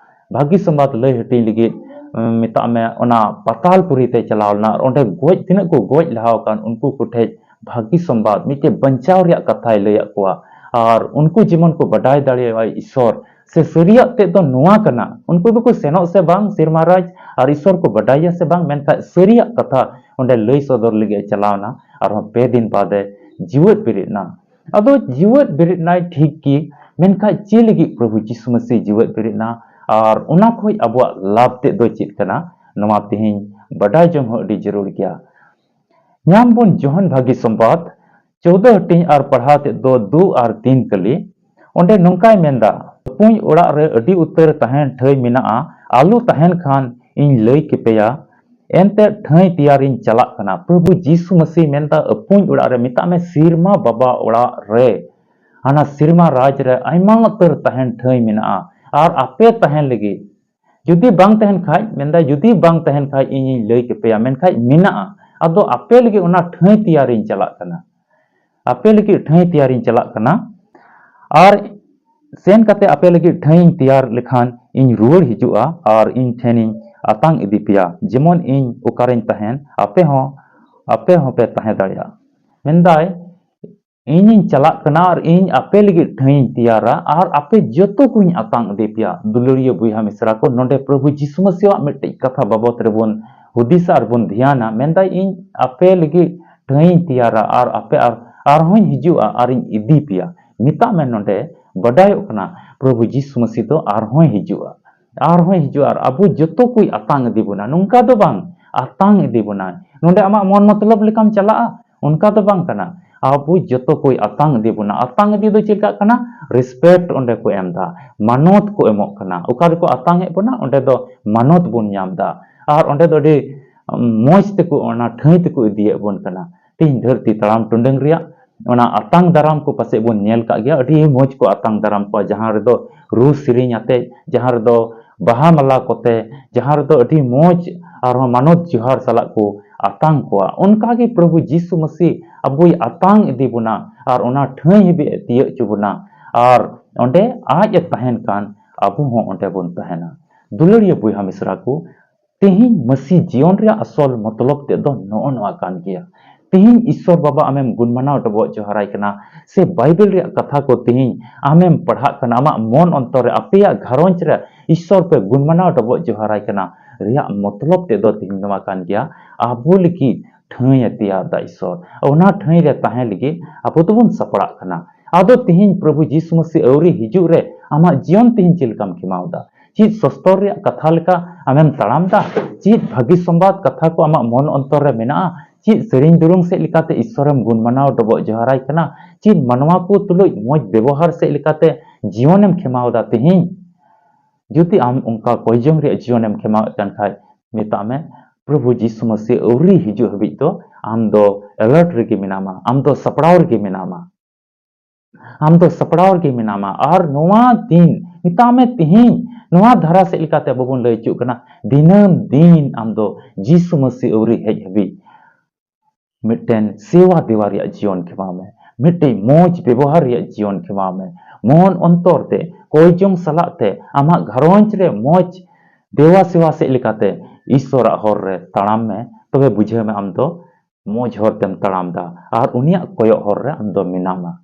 ᱵᱷᱟᱹᱜᱤ ᱥᱚᱢᱵᱟᱫ ᱞᱟᱹᱭ ᱦᱟᱹᱴᱤᱧ ᱞᱟᱹᱜᱤᱫ ᱩᱢ, ᱢᱮᱛᱟᱜ ᱢᱮ, ᱚᱱᱟ ᱯᱟᱛᱟᱞᱯᱩᱨᱤ ᱛᱮ ᱪᱟᱞᱟᱣ ᱞᱮᱱᱟ᱾ ᱟᱨ ᱚᱸᱰᱮ ᱜᱚᱡ, ᱛᱤᱱᱟᱹᱜ ᱠᱚ ᱜᱚᱡ ᱞᱟᱦᱟ ᱟᱠᱟᱱ, ᱩᱱᱠᱩ ᱠᱚᱴᱷᱮᱡ ᱵᱷᱟᱹᱜᱤ ᱥᱚᱢᱵᱟᱫ, ᱢᱤᱫᱴᱮᱡ ᱵᱟᱧᱪᱟᱣ ᱨᱮᱭᱟᱜ ᱠᱟᱛᱷᱟᱭ ᱞᱟᱹᱭᱟᱫ ᱠᱚᱣᱟ᱾ ᱟᱨ ᱩᱱᱠᱩ ᱡᱮᱢᱚᱱ ᱠᱚ ᱵᱟᱰᱟᱭ ᱫᱟᱲᱮᱭᱟᱜᱼᱟ ᱤᱥᱚᱨ, ᱥᱮ ᱥᱟᱹᱨᱤᱭᱟᱜ ᱛᱮᱫ ᱫᱚ ᱱᱚᱣᱟ ᱠᱟᱱᱟ᱾ ᱩᱱᱠᱩ ᱫᱚᱠᱚ ᱥᱮᱱᱚᱜ ᱥᱮ ᱵᱟᱝ ᱥᱮᱨᱢᱟ ᱨᱟᱡᱽ ᱟᱨ ᱤᱥᱚᱨ ᱠᱚ ᱵᱟᱰᱟᱭᱟ ᱥᱮ ᱵᱟᱝ, ᱢᱮᱱᱠᱷᱟᱱ ᱥᱟᱹᱨᱤᱭᱟᱜ ᱠᱟᱛᱷᱟ ᱚᱸᱰᱮ ᱞᱟᱹᱭ ᱥᱚᱫᱚᱨ ᱞᱟᱹᱜᱤᱫ ᱮ ᱪᱟᱞᱟᱣᱱᱟ᱾ ᱟᱨᱦᱚᱸ ᱯᱮ ᱫᱤᱱ ᱵᱟᱫᱮ ᱡᱤᱣᱮᱫ ᱵᱮᱨᱮᱫ ᱮᱱᱟ᱾ ᱟᱫᱚ ᱡᱤᱣᱮᱫ ᱵᱮᱨᱮᱫ ᱮᱱᱟᱭ ᱴᱷᱤᱠ ᱜᱮ, ᱢᱮᱱᱠᱷᱟᱱ ᱪᱮᱫ ᱞᱟᱹᱜᱤᱫ ᱯᱨᱚᱵᱷᱩ ᱡᱤᱥᱩ ᱢᱟᱹᱥᱤ ᱡᱤᱣᱮᱫ ᱵᱮᱨᱮᱫ ᱮᱱᱟ? ᱟᱨ ᱚᱱᱟ ᱠᱷᱚᱡ ᱟᱵᱚᱣᱟᱜ ᱞᱟᱵᱷ ᱛᱮᱫ ᱫᱚ ᱪᱮᱫ ᱠᱟᱱᱟ? ᱱᱚᱣᱟ ᱛᱮᱦᱮᱧ ᱵᱟᱰᱟᱭ ᱡᱚᱝ ᱦᱚᱸ ᱟᱹᱰᱤ ᱡᱟᱹᱨᱩᱲ ᱜᱮᱭᱟ᱾ ᱧᱟᱢ ᱵᱚᱱ ᱡᱚᱦᱚᱱ ᱵᱷᱟᱹᱜᱤ ᱥᱚᱢᱵᱟᱫ ᱪᱳᱫᱽᱫᱚ ᱦᱟᱹᱴᱤᱧ ᱟᱨ ᱯᱟᱲᱦᱟᱣ ᱛᱮᱫ ᱫᱚ ᱫᱩ ᱟᱨ ᱛᱤᱱ ᱠᱟᱹᱞᱤ᱾ ᱚᱸᱰᱮ ᱱᱚᱝᱠᱟᱭ ᱢᱮᱱᱫᱟ, "ᱟᱹᱯᱩᱧ ᱚᱲᱟᱜ ᱨᱮ ᱟᱹᱰᱤ ᱩᱛᱟᱹᱨ ᱛᱟᱦᱮᱱ ᱴᱷᱟᱹᱭ ᱢᱮᱱᱟᱜᱼᱟ, ᱟᱞᱚ ᱛᱟᱦᱮᱱ ᱠᱷᱟᱱ ᱤᱧ ᱞᱟᱹᱭ ᱠᱮᱯᱮᱭᱟ, ᱮᱱᱛᱮ ᱴᱷᱟᱹᱭ ᱛᱮᱭᱟᱨᱤᱧ ᱪᱟᱞᱟᱜ ᱠᱟᱱᱟ᱾" ᱯᱨᱚᱵᱷᱩ ᱡᱤᱥᱩ ᱢᱟᱹᱥᱤ ᱢᱮᱱᱫᱟ, ᱟᱹᱯᱩᱧ ᱚᱲᱟᱜ ᱨᱮ, ᱢᱮᱛᱟᱜ ᱢᱮ ᱥᱮᱨᱢᱟ ᱵᱟᱵᱟ ᱚᱲᱟᱜ ᱨᱮ, ᱦᱟᱱᱟ ᱥᱮᱨᱢᱟ ᱨᱟᱡᱽ ᱨᱮ ᱟᱭᱢᱟ ᱩᱛᱟᱹᱨ ᱛᱟᱦᱮᱱ ᱴᱷᱟᱹᱭ ᱢᱮᱱᱟᱜᱼᱟ, ᱟᱨ ᱟᱯᱮ ᱛᱟᱦᱮᱱ ᱞᱟᱹᱜᱤᱫ ᱡᱩᱫᱤ ᱵᱟᱝ ᱛᱟᱦᱮᱱ ᱠᱷᱟᱡ, ᱢᱮᱱᱫᱟᱭ, ᱡᱩᱫᱤ ᱵᱟᱝ ᱛᱟᱦᱮᱱ ᱠᱷᱟᱡ ᱤᱧᱤᱧ ᱞᱟᱹᱭ ᱠᱮᱯᱮᱭᱟ, ᱢᱮᱱᱠᱷᱟᱡ ᱢᱮᱱᱟᱜᱼᱟ᱾ ᱟᱫᱚ ᱟᱯᱮ ᱞᱟᱹᱜᱤᱫ ᱚᱱᱟ ᱴᱷᱟᱹᱭ ᱛᱮᱭᱟᱨᱤᱧ ᱪᱟᱞᱟᱜ ᱠᱟᱱᱟ, ᱟᱯᱮ ᱞᱟᱹᱜᱤᱫ ᱴᱷᱟᱹᱭ ᱛᱮᱭᱟᱨᱤᱧ ᱪᱟᱞᱟᱜ ᱠᱟᱱᱟ᱾ ᱟᱨ ᱥᱮᱱ ᱠᱟᱛᱮ ᱟᱯᱮ ᱞᱟᱹᱜᱤᱫ ᱴᱷᱟᱹᱭᱤᱧ ᱛᱮᱭᱟᱨ ᱞᱮᱠᱷᱟᱱ ᱤᱧ ᱨᱩᱣᱟᱹᱲ ᱦᱤᱡᱩᱜᱼᱟ ᱟᱨ ᱤᱧ ᱴᱷᱮᱱᱤᱧ ᱟᱛᱟᱝ ᱤᱫᱤ ᱯᱮᱭᱟ᱾ ᱡᱮᱢᱚᱱ ᱤᱧ ᱚᱠᱟᱨᱮᱧ ᱛᱟᱦᱮᱱ, ᱟᱯᱮ ᱦᱚᱸ, ᱟᱯᱮ ᱦᱚᱸᱯᱮ ᱛᱟᱦᱮᱸ ᱫᱟᱲᱮᱭᱟᱜᱼᱟ᱾ ᱢᱮᱱᱫᱟᱭ, ᱤᱧᱤᱧ ᱪᱟᱞᱟᱜ ᱠᱟᱱᱟ ᱟᱨ ᱤᱧ ᱟᱯᱮ ᱞᱟᱹᱜᱤᱫ ᱴᱷᱟᱹᱭᱤᱧ ᱛᱮᱭᱟᱨᱟ ᱟᱨ ᱟᱯᱮ ᱡᱚᱛᱚ ᱠᱚᱧ ᱟᱛᱟᱝ ᱤᱫᱤ ᱯᱮᱭᱟ᱾ ᱫᱩᱞᱟᱹᱲᱤᱭᱟᱹ ᱵᱚᱭᱦᱟ ᱢᱤᱥᱨᱟ ᱠᱚ, ᱱᱚᱰᱮ ᱯᱨᱚᱵᱷᱩ ᱡᱤᱥᱩ ᱢᱟᱹᱥᱤᱭᱟᱜ ᱢᱤᱫᱴᱮᱡ ᱠᱟᱛᱷᱟ ᱵᱟᱵᱚᱛ ᱨᱮᱵᱚᱱ ᱦᱩᱫᱤᱥᱟ ᱟᱨ ᱵᱚᱱ ᱫᱷᱮᱭᱟᱱᱟ᱾ ᱢᱮᱱᱫᱟᱭ, "ᱤᱧ ᱟᱯᱮ ᱞᱟᱹᱜᱤᱫ ᱴᱷᱟᱹᱭᱤᱧ ᱛᱮᱭᱟᱨᱟ ᱟᱨ ᱟᱯᱮ ᱟᱨ ᱟᱨᱦᱚᱸᱧ ᱦᱤᱡᱩᱜᱼᱟ ᱟᱨᱤᱧ ᱤᱫᱤ ᱯᱮᱭᱟ᱾" ᱢᱮᱛᱟᱜ ᱢᱮ, ᱱᱚᱰᱮ ᱵᱟᱰᱟᱭᱚᱜ ᱠᱟᱱᱟ ᱯᱨᱚᱵᱷᱩ ᱡᱤᱥᱩ ᱢᱟᱹᱥᱤ ᱫᱚ ᱟᱨᱦᱚᱸᱭ ᱦᱤᱡᱩᱜᱼᱟ, ᱟᱨᱦᱚᱸᱭ ᱦᱤᱡᱩᱜᱼᱟ ᱟᱨ ᱟᱵᱚ ᱡᱚᱛᱚ ᱠᱚᱭ ᱟᱛᱟᱝ ᱤᱫᱤ ᱵᱚᱱᱟ᱾ ᱱᱚᱝᱠᱟ ᱫᱚ ᱵᱟᱝ, ᱟᱛᱟᱝ ᱤᱫᱤ ᱵᱚᱱᱟᱭ᱾ ᱱᱚᱰᱮ ᱟᱢᱟᱜ ᱢᱚᱱ ᱢᱚᱛᱞᱚᱵ ᱞᱮᱠᱟᱢ ᱪᱟᱞᱟᱜᱼᱟ, ᱚᱱᱠᱟ ᱫᱚ ᱵᱟᱝ ᱠᱟᱱᱟ᱾ ᱟᱵᱚ ᱡᱚᱛᱚ ᱠᱚᱭ ᱟᱛᱟᱝ ᱤᱫᱤ ᱵᱚᱱᱟ᱾ ᱟᱛᱟᱝ ᱤᱫᱤ ᱫᱚ ᱪᱮᱫ ᱞᱮᱠᱟᱜ ᱠᱟᱱᱟ? ᱨᱮᱥᱯᱮᱠᱴ ᱚᱸᱰᱮ ᱠᱚ ᱮᱢ ᱮᱫᱟ, ᱢᱟᱱᱚᱛ ᱠᱚ ᱮᱢᱚᱜ ᱠᱟᱱᱟ᱾ ᱚᱠᱟ ᱨᱮᱠᱚ ᱟᱛᱟᱝ ᱮᱫ ᱵᱚᱱᱟ, ᱚᱸᱰᱮ ᱫᱚ ᱢᱟᱱᱚᱛ ᱵᱚᱱ ᱧᱟᱢ ᱮᱫᱟ᱾ ᱟᱨ ᱚᱸᱰᱮ ᱫᱚ ᱟᱹᱰᱤ ᱢᱚᱡᱽ ᱛᱮᱠᱚ ᱚᱱᱟ ᱴᱷᱟᱹᱭ ᱛᱮᱠᱚ ᱤᱫᱤᱭᱮᱫ ᱵᱚᱱ ᱠᱟᱱᱟ᱾ ᱛᱮᱦᱮᱧ ᱫᱷᱟᱹᱨᱛᱤ ᱛᱟᱲᱟᱢ ᱴᱩᱰᱟᱹᱝ ᱨᱮᱭᱟᱜ ᱚᱱᱟ ᱟᱛᱟᱝ ᱫᱟᱨᱟᱢ ᱠᱚ ᱯᱟᱥᱮᱡ ᱵᱚᱱ ᱧᱮᱞ ᱠᱟᱜ ᱜᱮᱭᱟ᱾ ᱟᱹᱰᱤ ᱢᱚᱡᱽ ᱠᱚ ᱟᱛᱟᱝ ᱫᱟᱨᱟᱢ ᱠᱚᱣᱟ, ᱡᱟᱦᱟᱸ ᱨᱮᱫᱚ ᱨᱩ ᱥᱮᱨᱮᱧ ᱟᱛᱮ, ᱡᱟᱦᱟᱸ ᱨᱮᱫᱚ ᱵᱟᱦᱟ ᱢᱟᱞᱟ ᱠᱚᱛᱮ, ᱡᱟᱦᱟᱸ ᱨᱮᱫᱚ ᱟᱹᱰᱤ ᱢᱚᱡᱽ ᱟᱨᱦᱚᱸ ᱢᱟᱱᱚᱛ ᱡᱚᱦᱟᱨ ᱥᱟᱞᱟᱜ ᱠᱚ ᱟᱛᱟᱝ ᱠᱚᱣᱟ᱾ ᱚᱱᱠᱟᱜᱮ ᱯᱨᱚᱵᱷᱩ ᱡᱤᱥᱩ ᱢᱟᱹᱥᱤ ᱟᱵᱚᱭ ᱟᱛᱟᱝ ᱤᱫᱤ ᱵᱚᱱᱟ ᱟᱨ ᱚᱱᱟ ᱴᱷᱟᱹᱭ ᱦᱟᱹᱵᱤᱡ ᱮ ᱛᱤᱭᱟᱹᱜ ᱦᱚᱪᱚ ᱵᱚᱱᱟ᱾ ᱟᱨ ᱚᱸᱰᱮ ᱟᱡ ᱮ ᱛᱟᱦᱮᱱ ᱠᱷᱟᱱ ᱟᱵᱚ ᱦᱚᱸ ᱚᱸᱰᱮ ᱵᱚᱱ ᱛᱟᱦᱮᱱᱟ᱾ ᱫᱩᱞᱟᱹᱲᱤᱭᱟᱹ ᱵᱚᱭᱦᱟ ᱢᱤᱥᱨᱟ ᱠᱚ, ᱛᱮᱦᱮᱧ ᱢᱟᱹᱥᱤ ᱡᱤᱭᱚᱱ ᱨᱮᱭᱟᱜ ᱟᱥᱚᱞ ᱢᱚᱛᱞᱚᱵ ᱛᱮᱫ ᱫᱚ ᱱᱚᱜᱼᱚ ᱱᱚᱣᱟ ᱠᱟᱱ ᱜᱮᱭᱟ᱾ ᱛᱮᱦᱮᱧ ᱤᱥᱥᱚᱨ ᱵᱟᱵᱟ ᱟᱢᱮᱢ ᱜᱩᱱ ᱢᱟᱱᱟᱣ ᱰᱚᱵᱚᱜ ᱡᱚᱦᱟᱨᱟᱭ ᱠᱟᱱᱟ, ᱥᱮ ᱵᱟᱭᱵᱮᱞ ᱨᱮᱭᱟᱜ ᱠᱟᱛᱷᱟ ᱠᱚ ᱛᱮᱦᱮᱧ ᱟᱢᱮᱢ ᱯᱟᱲᱦᱟᱜ ᱠᱟᱱᱟ, ᱟᱢᱟᱜ ᱢᱚᱱ ᱚᱱᱛᱚᱨ ᱨᱮ, ᱟᱯᱮᱭᱟᱜ ᱜᱷᱟᱨᱚᱸᱡᱽ ᱨᱮ ᱤᱥᱥᱚᱨ ᱯᱮ ᱜᱩᱱ ᱢᱟᱱᱟᱣ ᱰᱚᱵᱚᱜ ᱡᱚᱦᱟᱨᱟᱭ ᱠᱟᱱᱟ, ᱨᱮᱭᱟᱜ ᱢᱚᱛᱞᱚᱵ ᱛᱮᱫ ᱫᱚ ᱛᱮᱦᱮᱧ ᱱᱚᱣᱟ ᱠᱟᱱ ᱜᱮᱭᱟ, ᱟᱵᱚ ᱞᱟᱹᱜᱤᱫ ᱴᱷᱟᱹᱭ ᱮ ᱛᱮᱭᱟᱨ ᱫᱟ ᱤᱥᱥᱚᱨ᱾ ᱚᱱᱟ ᱴᱷᱟᱹᱭ ᱨᱮ ᱛᱟᱦᱮᱸ ᱞᱟᱹᱜᱤᱫ ᱟᱵᱚ ᱫᱚᱵᱚᱱ ᱥᱟᱯᱲᱟᱜ ᱠᱟᱱᱟ᱾ ᱟᱫᱚ ᱛᱮᱦᱮᱧ ᱯᱨᱚᱵᱷᱩ ᱡᱤᱥᱩ ᱢᱟᱹᱥᱤ ᱟᱹᱣᱨᱤ ᱦᱤᱡᱩᱜ ᱨᱮ ᱟᱢᱟᱜ ᱡᱤᱭᱚᱱ ᱛᱮᱦᱮᱧ ᱪᱮᱫ ᱞᱮᱠᱟᱢ ᱠᱷᱮᱢᱟᱣ ᱫᱟ? ᱪᱮᱫ ᱥᱚᱥᱛᱚᱨ ᱨᱮᱭᱟᱜ ᱠᱟᱛᱷᱟ ᱞᱮᱠᱟ ᱟᱢᱮᱢ ᱛᱟᱲᱟᱢ ᱫᱟ? ᱪᱮᱫ ᱵᱷᱟᱹᱜᱤ ᱥᱚᱢᱵᱟᱫ ᱠᱟᱛᱷᱟ ᱠᱚ ᱟᱢᱟᱜ ᱢᱚᱱ ᱚᱱᱛᱚᱨ ᱨᱮ ᱢᱮᱱᱟᱜᱼᱟ? ᱪᱮᱫ ᱥᱮᱨᱮᱧ ᱫᱩᱨᱩᱝ ᱥᱮᱫ ᱞᱮᱠᱟᱛᱮ ᱤᱥᱥᱚᱨᱮᱢ ᱜᱩᱱ ᱢᱟᱱᱟᱣ ᱰᱚᱵᱚᱜ ᱡᱚᱦᱟᱨᱟᱭ ᱠᱟᱱᱟ? ᱪᱮᱫ ᱢᱟᱱᱣᱟ ᱠᱚ ᱛᱩᱞᱩᱡ ᱢᱚᱡᱽ ᱵᱮᱵᱚᱦᱟᱨ ᱥᱮᱫ ᱞᱮᱠᱟᱛᱮ ᱡᱤᱭᱚᱱᱮᱢ ᱠᱷᱮᱢᱟᱣ ᱫᱟ ᱛᱮᱦᱮᱧ? ᱡᱩᱫᱤ ᱟᱢ ᱚᱱᱠᱟ ᱠᱚᱭ ᱡᱚᱝ ᱨᱮᱭᱟᱜ ᱡᱤᱭᱚᱱᱮᱢ ᱠᱷᱮᱢᱟᱣᱮᱫ ᱠᱟᱱ ᱠᱷᱟᱡ, ᱢᱮᱛᱟᱜ ᱢᱮ, ᱯᱨᱚᱵᱷᱩ ᱡᱤᱥᱩ ᱢᱟᱹᱥᱤ ᱟᱹᱣᱨᱤ ᱦᱤᱡᱩᱜ ᱦᱟᱹᱵᱤᱡ ᱫᱚ ᱟᱢ ᱫᱚ alert ᱨᱮᱜᱮ ᱢᱮᱱᱟᱢᱟ, ᱟᱢ ᱫᱚ ᱥᱟᱯᱲᱟᱣ ᱨᱮᱜᱮ ᱢᱮᱱᱟᱢᱟ᱾ ᱟᱢ ᱫᱚ ᱥᱟᱯᱲᱟᱣ ᱨᱮᱜᱮ ᱢᱮᱱᱟᱢᱟ᱾ ᱟᱨ ᱱᱚᱣᱟ ᱫᱤᱱ, ᱢᱮᱛᱟᱜ ᱢᱮ, ᱛᱮᱦᱮᱧ ᱱᱚᱣᱟ ᱫᱷᱟᱨᱟ ᱥᱮᱫ ᱞᱮᱠᱟᱛᱮ ᱟᱵᱚ ᱵᱚᱱ ᱞᱟᱹᱭ ᱦᱚᱪᱚᱜ ᱠᱟᱱᱟ, ᱫᱤᱱᱟᱹᱢ ᱫᱤᱱ ᱟᱢ ᱫᱚ ᱡᱤᱥᱩ ᱢᱟᱹᱥᱤ ᱟᱹᱣᱨᱤ ᱦᱮᱡ ᱦᱟᱹᱵᱤᱡ ᱢᱤᱫᱴᱮᱱ ᱥᱮᱣᱟ ᱫᱮᱣᱟ ᱨᱮᱭᱟᱜ ᱡᱤᱭᱚᱱ ᱠᱷᱮᱢᱟᱣ ᱢᱮ, ᱢᱤᱫᱴᱮᱱ ᱢᱚᱡᱽ ᱵᱮᱵᱚᱦᱟᱨ ᱨᱮᱭᱟᱜ ᱡᱤᱭᱚᱱ ᱠᱷᱮᱢᱟᱣ ᱢᱮ᱾ ᱢᱚᱱ ᱚᱱᱛᱚᱨ ᱛᱮ ᱠᱚᱭ ᱡᱚᱝ ᱥᱟᱞᱟᱜ ᱛᱮ ᱟᱢᱟᱜ ᱜᱷᱟᱨᱚᱸᱡᱽ ᱨᱮ ᱢᱚᱡᱽ ᱫᱮᱣᱟ ᱥᱮᱣᱟ ᱥᱮᱫ ᱞᱮᱠᱟᱛᱮ ᱤᱥᱥᱚᱨᱟᱜ ᱦᱚᱨ ᱨᱮ ᱛᱟᱲᱟᱢ ᱢᱮ, ᱛᱚᱵᱮ ᱵᱩᱡᱷᱟᱹᱣ ᱢᱮ ᱟᱢ ᱫᱚ ᱢᱚᱡᱽ ᱦᱚᱨ ᱛᱮᱢ ᱛᱟᱲᱟᱢ ᱫᱟ ᱟᱨ ᱩᱱᱤᱭᱟᱜ ᱠᱚᱭᱚᱜ ᱦᱚᱨ ᱨᱮ ᱟᱢ ᱫᱚ ᱢᱮᱱᱟᱢᱟ᱾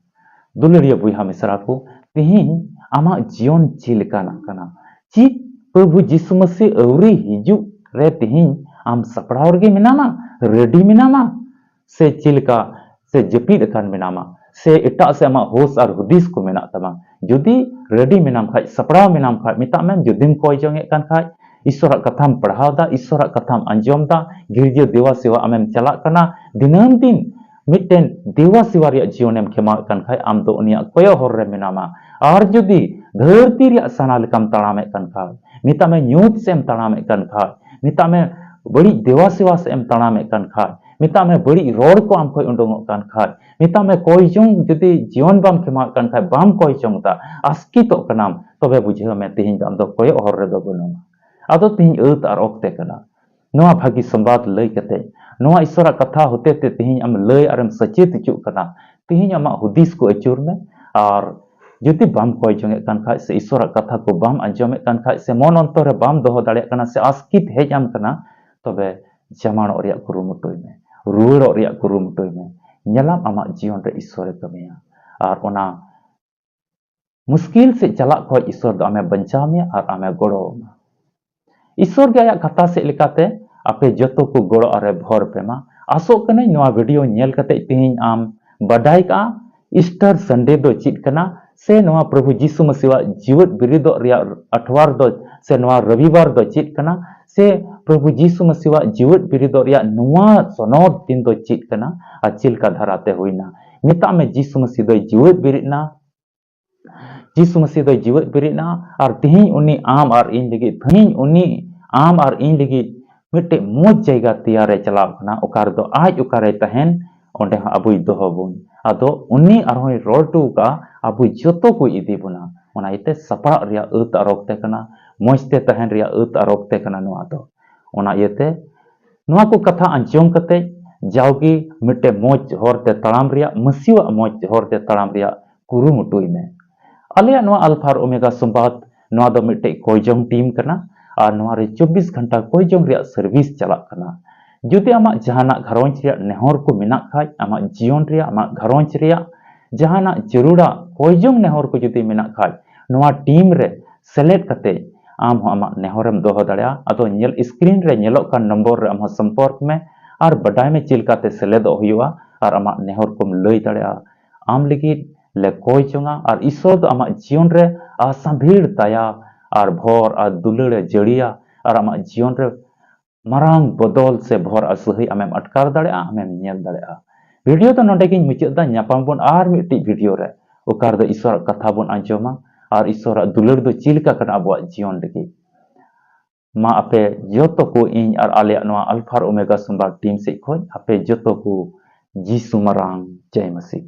ᱫᱩᱞᱟᱹᱲᱤᱭᱟᱹ ᱵᱚᱭᱦᱟ ᱢᱤᱥᱨᱟ ᱠᱚ, ᱛᱮᱦᱮᱧ ᱟᱢᱟᱜ ᱡᱤᱭᱚᱱ ᱪᱮᱫ ᱞᱮᱠᱟᱱᱟᱜ ᱠᱟᱱᱟ? ᱪᱮᱫ ᱯᱨᱚᱵᱷᱩ ᱡᱤᱥᱩ ᱢᱟᱹᱥᱤ ᱟᱹᱣᱨᱤ ᱦᱤᱡᱩᱜ ᱨᱮ ᱛᱮᱦᱮᱧ ᱟᱢ ᱥᱟᱯᱲᱟᱣ ᱨᱮᱜᱮ ᱢᱮᱱᱟᱢᱟ, ᱨᱮᱰᱤ ᱢᱮᱱᱟᱢᱟ, ᱥᱮ ᱪᱮᱫ ᱞᱮᱠᱟ, ᱥᱮ ᱡᱟᱹᱯᱤᱫ ᱟᱠᱟᱱ ᱢᱮᱱᱟᱢᱟ, ᱥᱮ ᱮᱴᱟᱜ ᱥᱮᱫ ᱟᱢᱟᱜ ᱦᱳᱥ ᱟᱨ ᱦᱩᱫᱤᱥ ᱠᱚ ᱢᱮᱱᱟᱜ ᱛᱟᱢᱟ? ᱡᱩᱫᱤ ᱨᱮᱰᱤ ᱢᱮᱱᱟᱢ ᱠᱷᱟᱡ, ᱥᱟᱯᱲᱟᱣ ᱢᱮᱱᱟᱢ ᱠᱷᱟᱡ, ᱢᱮᱛᱟᱜ ᱢᱮ, ᱡᱩᱫᱤᱢ ᱠᱚᱭ ᱡᱚᱝ ᱮᱫ ᱠᱟᱱ ᱠᱷᱟᱡ, ᱤᱥᱥᱚᱨᱟᱜ ᱠᱟᱛᱷᱟᱢ ᱯᱟᱲᱦᱟᱣ ᱫᱟ, ᱤᱥᱥᱚᱨᱟᱜ ᱠᱟᱛᱷᱟᱢ ᱟᱸᱡᱚᱢ ᱫᱟ, ᱜᱤᱨᱡᱟᱹ ᱫᱮᱣᱟ ᱥᱮᱣᱟ ᱟᱢᱮᱢ ᱪᱟᱞᱟᱜ ᱠᱟᱱᱟ, ᱫᱤᱱᱟᱹᱢ ᱫᱤᱱ ᱢᱤᱫᱴᱮᱱ ᱫᱮᱣᱟ ᱥᱮᱣᱟ ᱨᱮᱭᱟᱜ ᱡᱤᱭᱚᱱᱮᱢ ᱠᱷᱮᱢᱟᱣᱮᱫ ᱠᱟᱱ ᱠᱷᱟᱡ, ᱟᱢ ᱫᱚ ᱩᱱᱤᱭᱟᱜ ᱠᱚᱭᱚᱜ ᱦᱚᱨ ᱨᱮ ᱢᱮᱱᱟᱢᱟ᱾ ᱟᱨ ᱡᱩᱫᱤ ᱫᱷᱟᱹᱨᱛᱤ ᱨᱮᱭᱟᱜ ᱥᱟᱱᱟ ᱞᱮᱠᱟᱢ ᱛᱟᱲᱟᱢᱮᱫ ᱠᱟᱱ ᱠᱷᱟᱡ, ᱢᱮᱛᱟᱜ ᱢᱮ, ᱧᱩᱛ ᱥᱮᱫ ᱮᱢ ᱛᱟᱲᱟᱢᱮᱫ ᱠᱟᱱ ᱠᱷᱟᱡ, ᱢᱮᱛᱟᱜ ᱢᱮ, ᱵᱟᱹᱲᱤᱡ ᱫᱮᱣᱟ ᱥᱮᱣᱟ ᱥᱮᱫ ᱮᱢ ᱛᱟᱲᱟᱢᱮᱫ ᱠᱟᱱ ᱠᱷᱟᱡ, ᱢᱮᱛᱟᱜ ᱢᱮ, ᱵᱟᱹᱲᱤᱡ ᱨᱚᱲ ᱠᱚ ᱟᱢ ᱠᱷᱚᱡ ᱩᱰᱩᱝᱚᱜ ᱠᱟᱱ ᱠᱷᱟᱡ, ᱢᱮᱛᱟᱜ ᱢᱮ, ᱠᱚᱭ ᱡᱚᱝ ᱡᱩᱫᱤ ᱡᱤᱭᱚᱱ ᱵᱟᱢ ᱠᱷᱮᱢᱟᱣᱮᱫ ᱠᱟᱱ ᱠᱷᱟᱡ, ᱵᱟᱢ ᱠᱚᱭ ᱡᱚᱝ ᱫᱟ, ᱟᱥᱠᱮᱛᱚᱜ ᱠᱟᱱᱟᱢ, ᱛᱚᱵᱮ ᱵᱩᱡᱷᱟᱹᱣ ᱢᱮ, ᱛᱮᱦᱮᱧ ᱫᱚ ᱟᱢ ᱫᱚ ᱠᱚᱭᱚᱜ ᱦᱚᱨ ᱨᱮᱫᱚ ᱵᱟᱹᱱᱩᱢᱟ᱾ ᱟᱫᱚ ᱛᱮᱦᱮᱧ ᱟᱹᱛ ᱟᱨ ᱚᱠᱛᱮ ᱠᱟᱱᱟ᱾ ᱱᱚᱣᱟ ᱵᱷᱟᱹᱜᱤ ᱥᱚᱢᱵᱟᱫ ᱞᱟᱹᱭ ᱠᱟᱛᱮ, ᱱᱚᱣᱟ ᱤᱥᱥᱚᱨᱟᱜ ᱠᱟᱛᱷᱟ ᱦᱚᱛᱮ ᱛᱮ ᱛᱮᱦᱮᱧ ᱟᱢ ᱞᱟᱹᱭ ᱟᱨᱮᱢ ᱥᱮᱪᱮᱫ ᱦᱚᱪᱚᱜ ᱠᱟᱱᱟ᱾ ᱛᱮᱦᱮᱧ ᱟᱢᱟᱜ ᱦᱩᱫᱤᱥ ᱠᱚ ᱟᱹᱪᱩᱨ ᱢᱮ ᱟᱨ ᱡᱩᱫᱤ ᱵᱟᱢ ᱠᱚᱭ ᱡᱚᱝ ᱮᱫ ᱠᱟᱱ ᱠᱷᱟᱡ, ᱥᱮ ᱤᱥᱚᱨᱟᱜ ᱠᱟᱛᱷᱟ ᱠᱚ ᱵᱟᱢ ᱟᱸᱡᱚᱢᱮᱫ ᱠᱟᱱ ᱠᱷᱟᱡ, ᱥᱮ ᱢᱚᱱ ᱚᱱᱛᱚᱨ ᱨᱮ ᱵᱟᱢ ᱫᱚᱦᱚ ᱫᱟᱲᱮᱭᱟᱜ ᱠᱟᱱᱟ, ᱥᱮ ᱟᱥᱠᱤᱛ ᱦᱮᱡ ᱟᱢ ᱠᱟᱱᱟ, ᱛᱚᱵᱮ ᱡᱟᱢᱟᱲᱚᱜ ᱨᱮᱭᱟᱜ ᱠᱩᱨᱩᱢᱩᱴᱩᱭ ᱢᱮ, ᱨᱩᱣᱟᱹᱲᱚᱜ ᱨᱮᱭᱟᱜ ᱠᱩᱨᱩᱢᱩᱴᱩᱭ ᱢᱮ᱾ ᱧᱮᱞᱟᱢ, ᱟᱢᱟᱜ ᱡᱤᱭᱚᱱ ᱨᱮ ᱤᱥᱚᱨᱮ ᱠᱟᱹᱢᱤᱭᱟ, ᱟᱨ ᱚᱱᱟ ᱢᱩᱥᱠᱤᱞ ᱥᱮᱫ ᱪᱟᱞᱟᱜ ᱠᱷᱚᱡ ᱤᱥᱚᱨ ᱫᱚ ᱟᱢᱮ ᱵᱟᱧᱪᱟᱣ ᱢᱮᱭᱟ ᱟᱨ ᱟᱢᱮ ᱜᱚᱲᱚ ᱟᱢᱟ᱾ ᱤᱥᱚᱨ ᱜᱮ ᱟᱭᱟᱜ ᱠᱟᱛᱷᱟ ᱥᱮᱫ ᱞᱮᱠᱟᱛᱮ ᱟᱯᱮ ᱡᱚᱛᱚ ᱠᱚ ᱜᱚᱲᱚ ᱟᱨᱮ ᱵᱷᱚᱨ ᱯᱮ ᱢᱟ᱾ ᱟᱥᱚᱜ ᱠᱟᱹᱱᱟᱹᱧ, ᱱᱚᱣᱟ video ᱧᱮᱞ ᱠᱟᱛᱮ ᱛᱮᱦᱮᱧ ᱟᱢ ᱵᱟᱰᱟᱭ ᱠᱟᱜᱼᱟ, Easter Sunday ᱫᱚ ᱪᱮᱫ ᱠᱟᱱᱟ, ᱥᱮ ᱱᱚᱣᱟ ᱯᱨᱚᱵᱷᱩ ᱡᱤᱥᱩ ᱢᱟᱹᱥᱤᱣᱟᱜ ᱡᱤᱣᱮᱫ ᱵᱤᱨᱤᱫᱚᱜ ᱨᱮᱭᱟᱜ ᱟᱴᱷᱣᱟᱨ ᱫᱚ, ᱥᱮ ᱱᱚᱣᱟ ᱨᱚᱵᱤᱵᱟᱨ ᱫᱚ ᱪᱮᱫ ᱠᱟᱱᱟ, ᱥᱮ ᱯᱨᱚᱵᱷᱩ ᱡᱤᱥᱩ ᱢᱟᱹᱥᱤᱣᱟᱜ ᱡᱤᱣᱮᱫ ᱵᱤᱨᱤᱫᱚᱜ ᱨᱮᱭᱟᱜ ᱱᱚᱣᱟ ᱥᱚᱱᱚᱛ ᱫᱤᱱ ᱫᱚ ᱪᱮᱫ ᱠᱟᱱᱟ, ᱟᱨ ᱪᱮᱫ ᱞᱮᱠᱟ ᱫᱷᱟᱨᱟᱛᱮ ᱦᱩᱭᱱᱟ᱾ ᱢᱮᱛᱟᱜ ᱢᱮ, ᱡᱤᱥᱩ ᱢᱟᱹᱥᱤ ᱫᱚᱭ ᱡᱤᱣᱮᱫ ᱵᱤᱨᱤᱫ ᱱᱟ᱾ ᱡᱤᱥᱩ ᱢᱟᱹᱥᱤ ᱫᱚᱭ ᱡᱤᱣᱮᱫ ᱵᱮᱨᱮᱫ ᱮᱱᱟ, ᱟᱨ ᱛᱮᱦᱮᱧ ᱩᱱᱤ ᱟᱢ ᱟᱨ ᱤᱧ ᱞᱟᱹᱜᱤᱫ, ᱛᱮᱦᱮᱧ ᱩᱱᱤ ᱟᱢ ᱟᱨ ᱤᱧ ᱞᱟᱹᱜᱤᱫ ᱢᱤᱫᱴᱮᱡ ᱢᱚᱡᱽ ᱡᱟᱭᱜᱟ ᱛᱮᱭᱟᱨᱮ ᱪᱟᱞᱟᱣ ᱠᱟᱱᱟ, ᱚᱠᱟ ᱨᱮᱫᱚ ᱟᱡ ᱚᱠᱟᱨᱮᱭ ᱛᱟᱦᱮᱱ, ᱚᱸᱰᱮ ᱦᱚᱸ ᱟᱵᱚᱭ ᱫᱚᱦᱚ ᱵᱚᱱ᱾ ᱟᱫᱚ ᱩᱱᱤ ᱟᱨᱦᱚᱸᱭ ᱨᱚᱲ ᱦᱚᱴᱚ ᱠᱟᱜᱼᱟ, ᱟᱵᱚ ᱡᱚᱛᱚ ᱠᱚᱭ ᱤᱫᱤ ᱵᱚᱱᱟ᱾ ᱚᱱᱟ ᱤᱭᱟᱹᱛᱮ ᱥᱟᱯᱲᱟᱜ ᱨᱮᱭᱟᱜ ᱟᱹᱛ ᱟᱨ ᱚᱠᱛᱮ ᱠᱟᱱᱟ, ᱢᱚᱡᱽ ᱛᱮ ᱛᱟᱦᱮᱱ ᱨᱮᱭᱟᱜ ᱟᱹᱛ ᱟᱨ ᱚᱠᱛᱮ ᱠᱟᱱᱟ ᱱᱚᱣᱟ ᱫᱚ᱾ ᱚᱱᱟ ᱤᱭᱟᱹᱛᱮ ᱱᱚᱣᱟ ᱠᱚ ᱠᱟᱛᱷᱟ ᱟᱸᱡᱚᱢ ᱠᱟᱛᱮ ᱡᱟᱣᱜᱮ ᱢᱤᱫᱴᱮᱡ ᱢᱚᱡᱽ ᱦᱚᱨ ᱛᱮ ᱛᱟᱲᱟᱢ ᱨᱮᱭᱟᱜ, ᱢᱟᱹᱥᱤᱣᱟᱜ ᱢᱚᱡᱽ ᱦᱚᱨ ᱛᱮ ᱛᱟᱲᱟᱢ ᱨᱮᱭᱟᱜ ᱠᱩᱨᱩᱢᱩᱴᱩᱭ ᱢᱮ᱾ ᱟᱞᱮᱭᱟᱜ ᱱᱚᱣᱟ ᱟᱞᱯᱷᱟ ᱟᱨ ᱳᱢᱮᱜᱟ ᱥᱚᱢᱵᱟᱫ, ᱱᱚᱣᱟ ᱫᱚ ᱢᱤᱫᱴᱮᱡ ᱠᱚᱭ ᱡᱚᱝ team ᱠᱟᱱᱟ, ᱟᱨ ᱱᱚᱣᱟ ᱨᱮ ᱪᱚᱵᱵᱤᱥ ᱜᱷᱚᱱᱴᱟ ᱠᱚᱭ ᱡᱚᱝ ᱨᱮᱭᱟᱜ service ᱪᱟᱞᱟᱜ ᱠᱟᱱᱟ᱾ ᱡᱩᱫᱤ ᱟᱢᱟᱜ ᱡᱟᱦᱟᱱᱟᱜ ᱜᱷᱟᱨᱚᱸᱡᱽ ᱨᱮᱭᱟᱜ ᱱᱮᱦᱚᱨ ᱠᱚ ᱢᱮᱱᱟᱜ ᱠᱷᱟᱡ, ᱟᱢᱟᱜ ᱡᱤᱭᱚᱱ ᱨᱮᱭᱟᱜ, ᱟᱢᱟᱜ ᱜᱷᱟᱨᱚᱸᱡᱽ ᱨᱮᱭᱟᱜ ᱡᱟᱦᱟᱱᱟᱜ ᱡᱟᱹᱨᱩᱲᱟ ᱠᱚᱭ ᱡᱚᱝ ᱱᱮᱦᱚᱨ ᱠᱚ ᱡᱩᱫᱤ ᱢᱮᱱᱟᱜ ᱠᱷᱟᱡ, ᱱᱚᱣᱟ team ᱨᱮ ᱥᱮᱞᱮᱫ ᱠᱟᱛᱮ ᱟᱢ ᱦᱚᱸ ᱟᱢᱟᱜ ᱱᱮᱦᱚᱨᱮᱢ ᱫᱚᱦᱚ ᱫᱟᱲᱮᱭᱟᱜᱼᱟ᱾ ᱟᱫᱚ ᱧᱮᱞ, screen ᱨᱮ ᱧᱮᱞᱚᱜ ᱠᱟᱱ ᱱᱚᱢᱵᱚᱨ ᱨᱮ ᱟᱢ ᱦᱚᱸ ᱥᱚᱢᱯᱚᱨᱠ ᱢᱮ ᱟᱨ ᱵᱟᱰᱟᱭ ᱢᱮ ᱪᱮᱫ ᱞᱮᱠᱟᱛᱮ ᱥᱮᱞᱮᱫᱚᱜ ᱦᱩᱭᱩᱜᱼᱟ ᱟᱨ ᱟᱢᱟᱜ ᱱᱮᱦᱚᱨ ᱠᱚᱢ ᱞᱟᱹᱭ ᱫᱟᱲᱮᱭᱟᱜᱼᱟ᱾ ᱟᱢ ᱞᱟᱹᱜᱤᱫ ᱞᱮ ᱠᱚᱭ ᱡᱚᱝᱟ ᱟᱨ ᱤᱥᱚᱨ ᱫᱚ ᱟᱢᱟᱜ ᱡᱤᱭᱚᱱ ᱨᱮ ᱟᱥᱟᱢᱵᱷᱤᱲ ᱫᱟᱭᱟ ᱟᱨ ᱵᱷᱚᱨ ᱟᱨ ᱫᱩᱞᱟᱹᱲ ᱮ ᱡᱟᱹᱲᱤᱭᱟ ᱟᱨ ᱟᱢᱟᱜ ᱡᱤᱭᱚᱱ ᱨᱮ ᱢᱟᱨᱟᱝ ᱵᱚᱫᱚᱞ ᱥᱮ ᱵᱷᱚᱨ ᱟᱨ ᱥᱟᱹᱦᱟᱹᱭ ᱟᱢᱮᱢ ᱟᱴᱠᱟᱨ ᱫᱟᱲᱮᱭᱟᱜᱼᱟ, ᱟᱢᱮᱢ ᱧᱮᱞ ᱫᱟᱲᱮᱭᱟᱜᱼᱟ᱾ Video ᱫᱚ ᱱᱚᱰᱮ ᱜᱤᱧ ᱢᱩᱪᱟᱹᱫ ᱫᱟ᱾ ᱧᱟᱯᱟᱢ ᱵᱚᱱ ᱟᱨ ᱢᱤᱫᱴᱤᱡ video ᱨᱮ, ᱚᱠᱟ ᱨᱮᱫᱚ ᱤᱥᱚᱨᱟᱜ ᱠᱟᱛᱷᱟ ᱵᱚᱱ ᱟᱸᱡᱚᱢᱟ ᱟᱨ ᱤᱥᱚᱨᱟᱜ ᱫᱩᱞᱟᱹᱲ ᱫᱚ ᱪᱮᱫ ᱞᱮᱠᱟ ᱠᱟᱱᱟ ᱟᱵᱚᱣᱟᱜ ᱡᱤᱭᱚᱱ ᱞᱟᱹᱜᱤᱫ᱾ ᱢᱟ ᱟᱯᱮ ᱡᱚᱛᱚ ᱠᱚ, ᱤᱧ ᱟᱨ ᱟᱞᱮᱭᱟᱜ ᱱᱚᱣᱟ ᱟᱞᱯᱷᱟ ᱟᱨ ᱳᱢᱮᱜᱟ ᱥᱚᱢᱵᱟᱫ team ᱥᱮᱫ ᱠᱷᱚᱱ ᱟᱯᱮ ᱡᱚᱛᱚ ᱠᱚ ᱡᱤᱥᱩ ᱢᱟᱨᱟᱝ ᱡᱟᱭ ᱢᱟᱹᱥᱤ᱾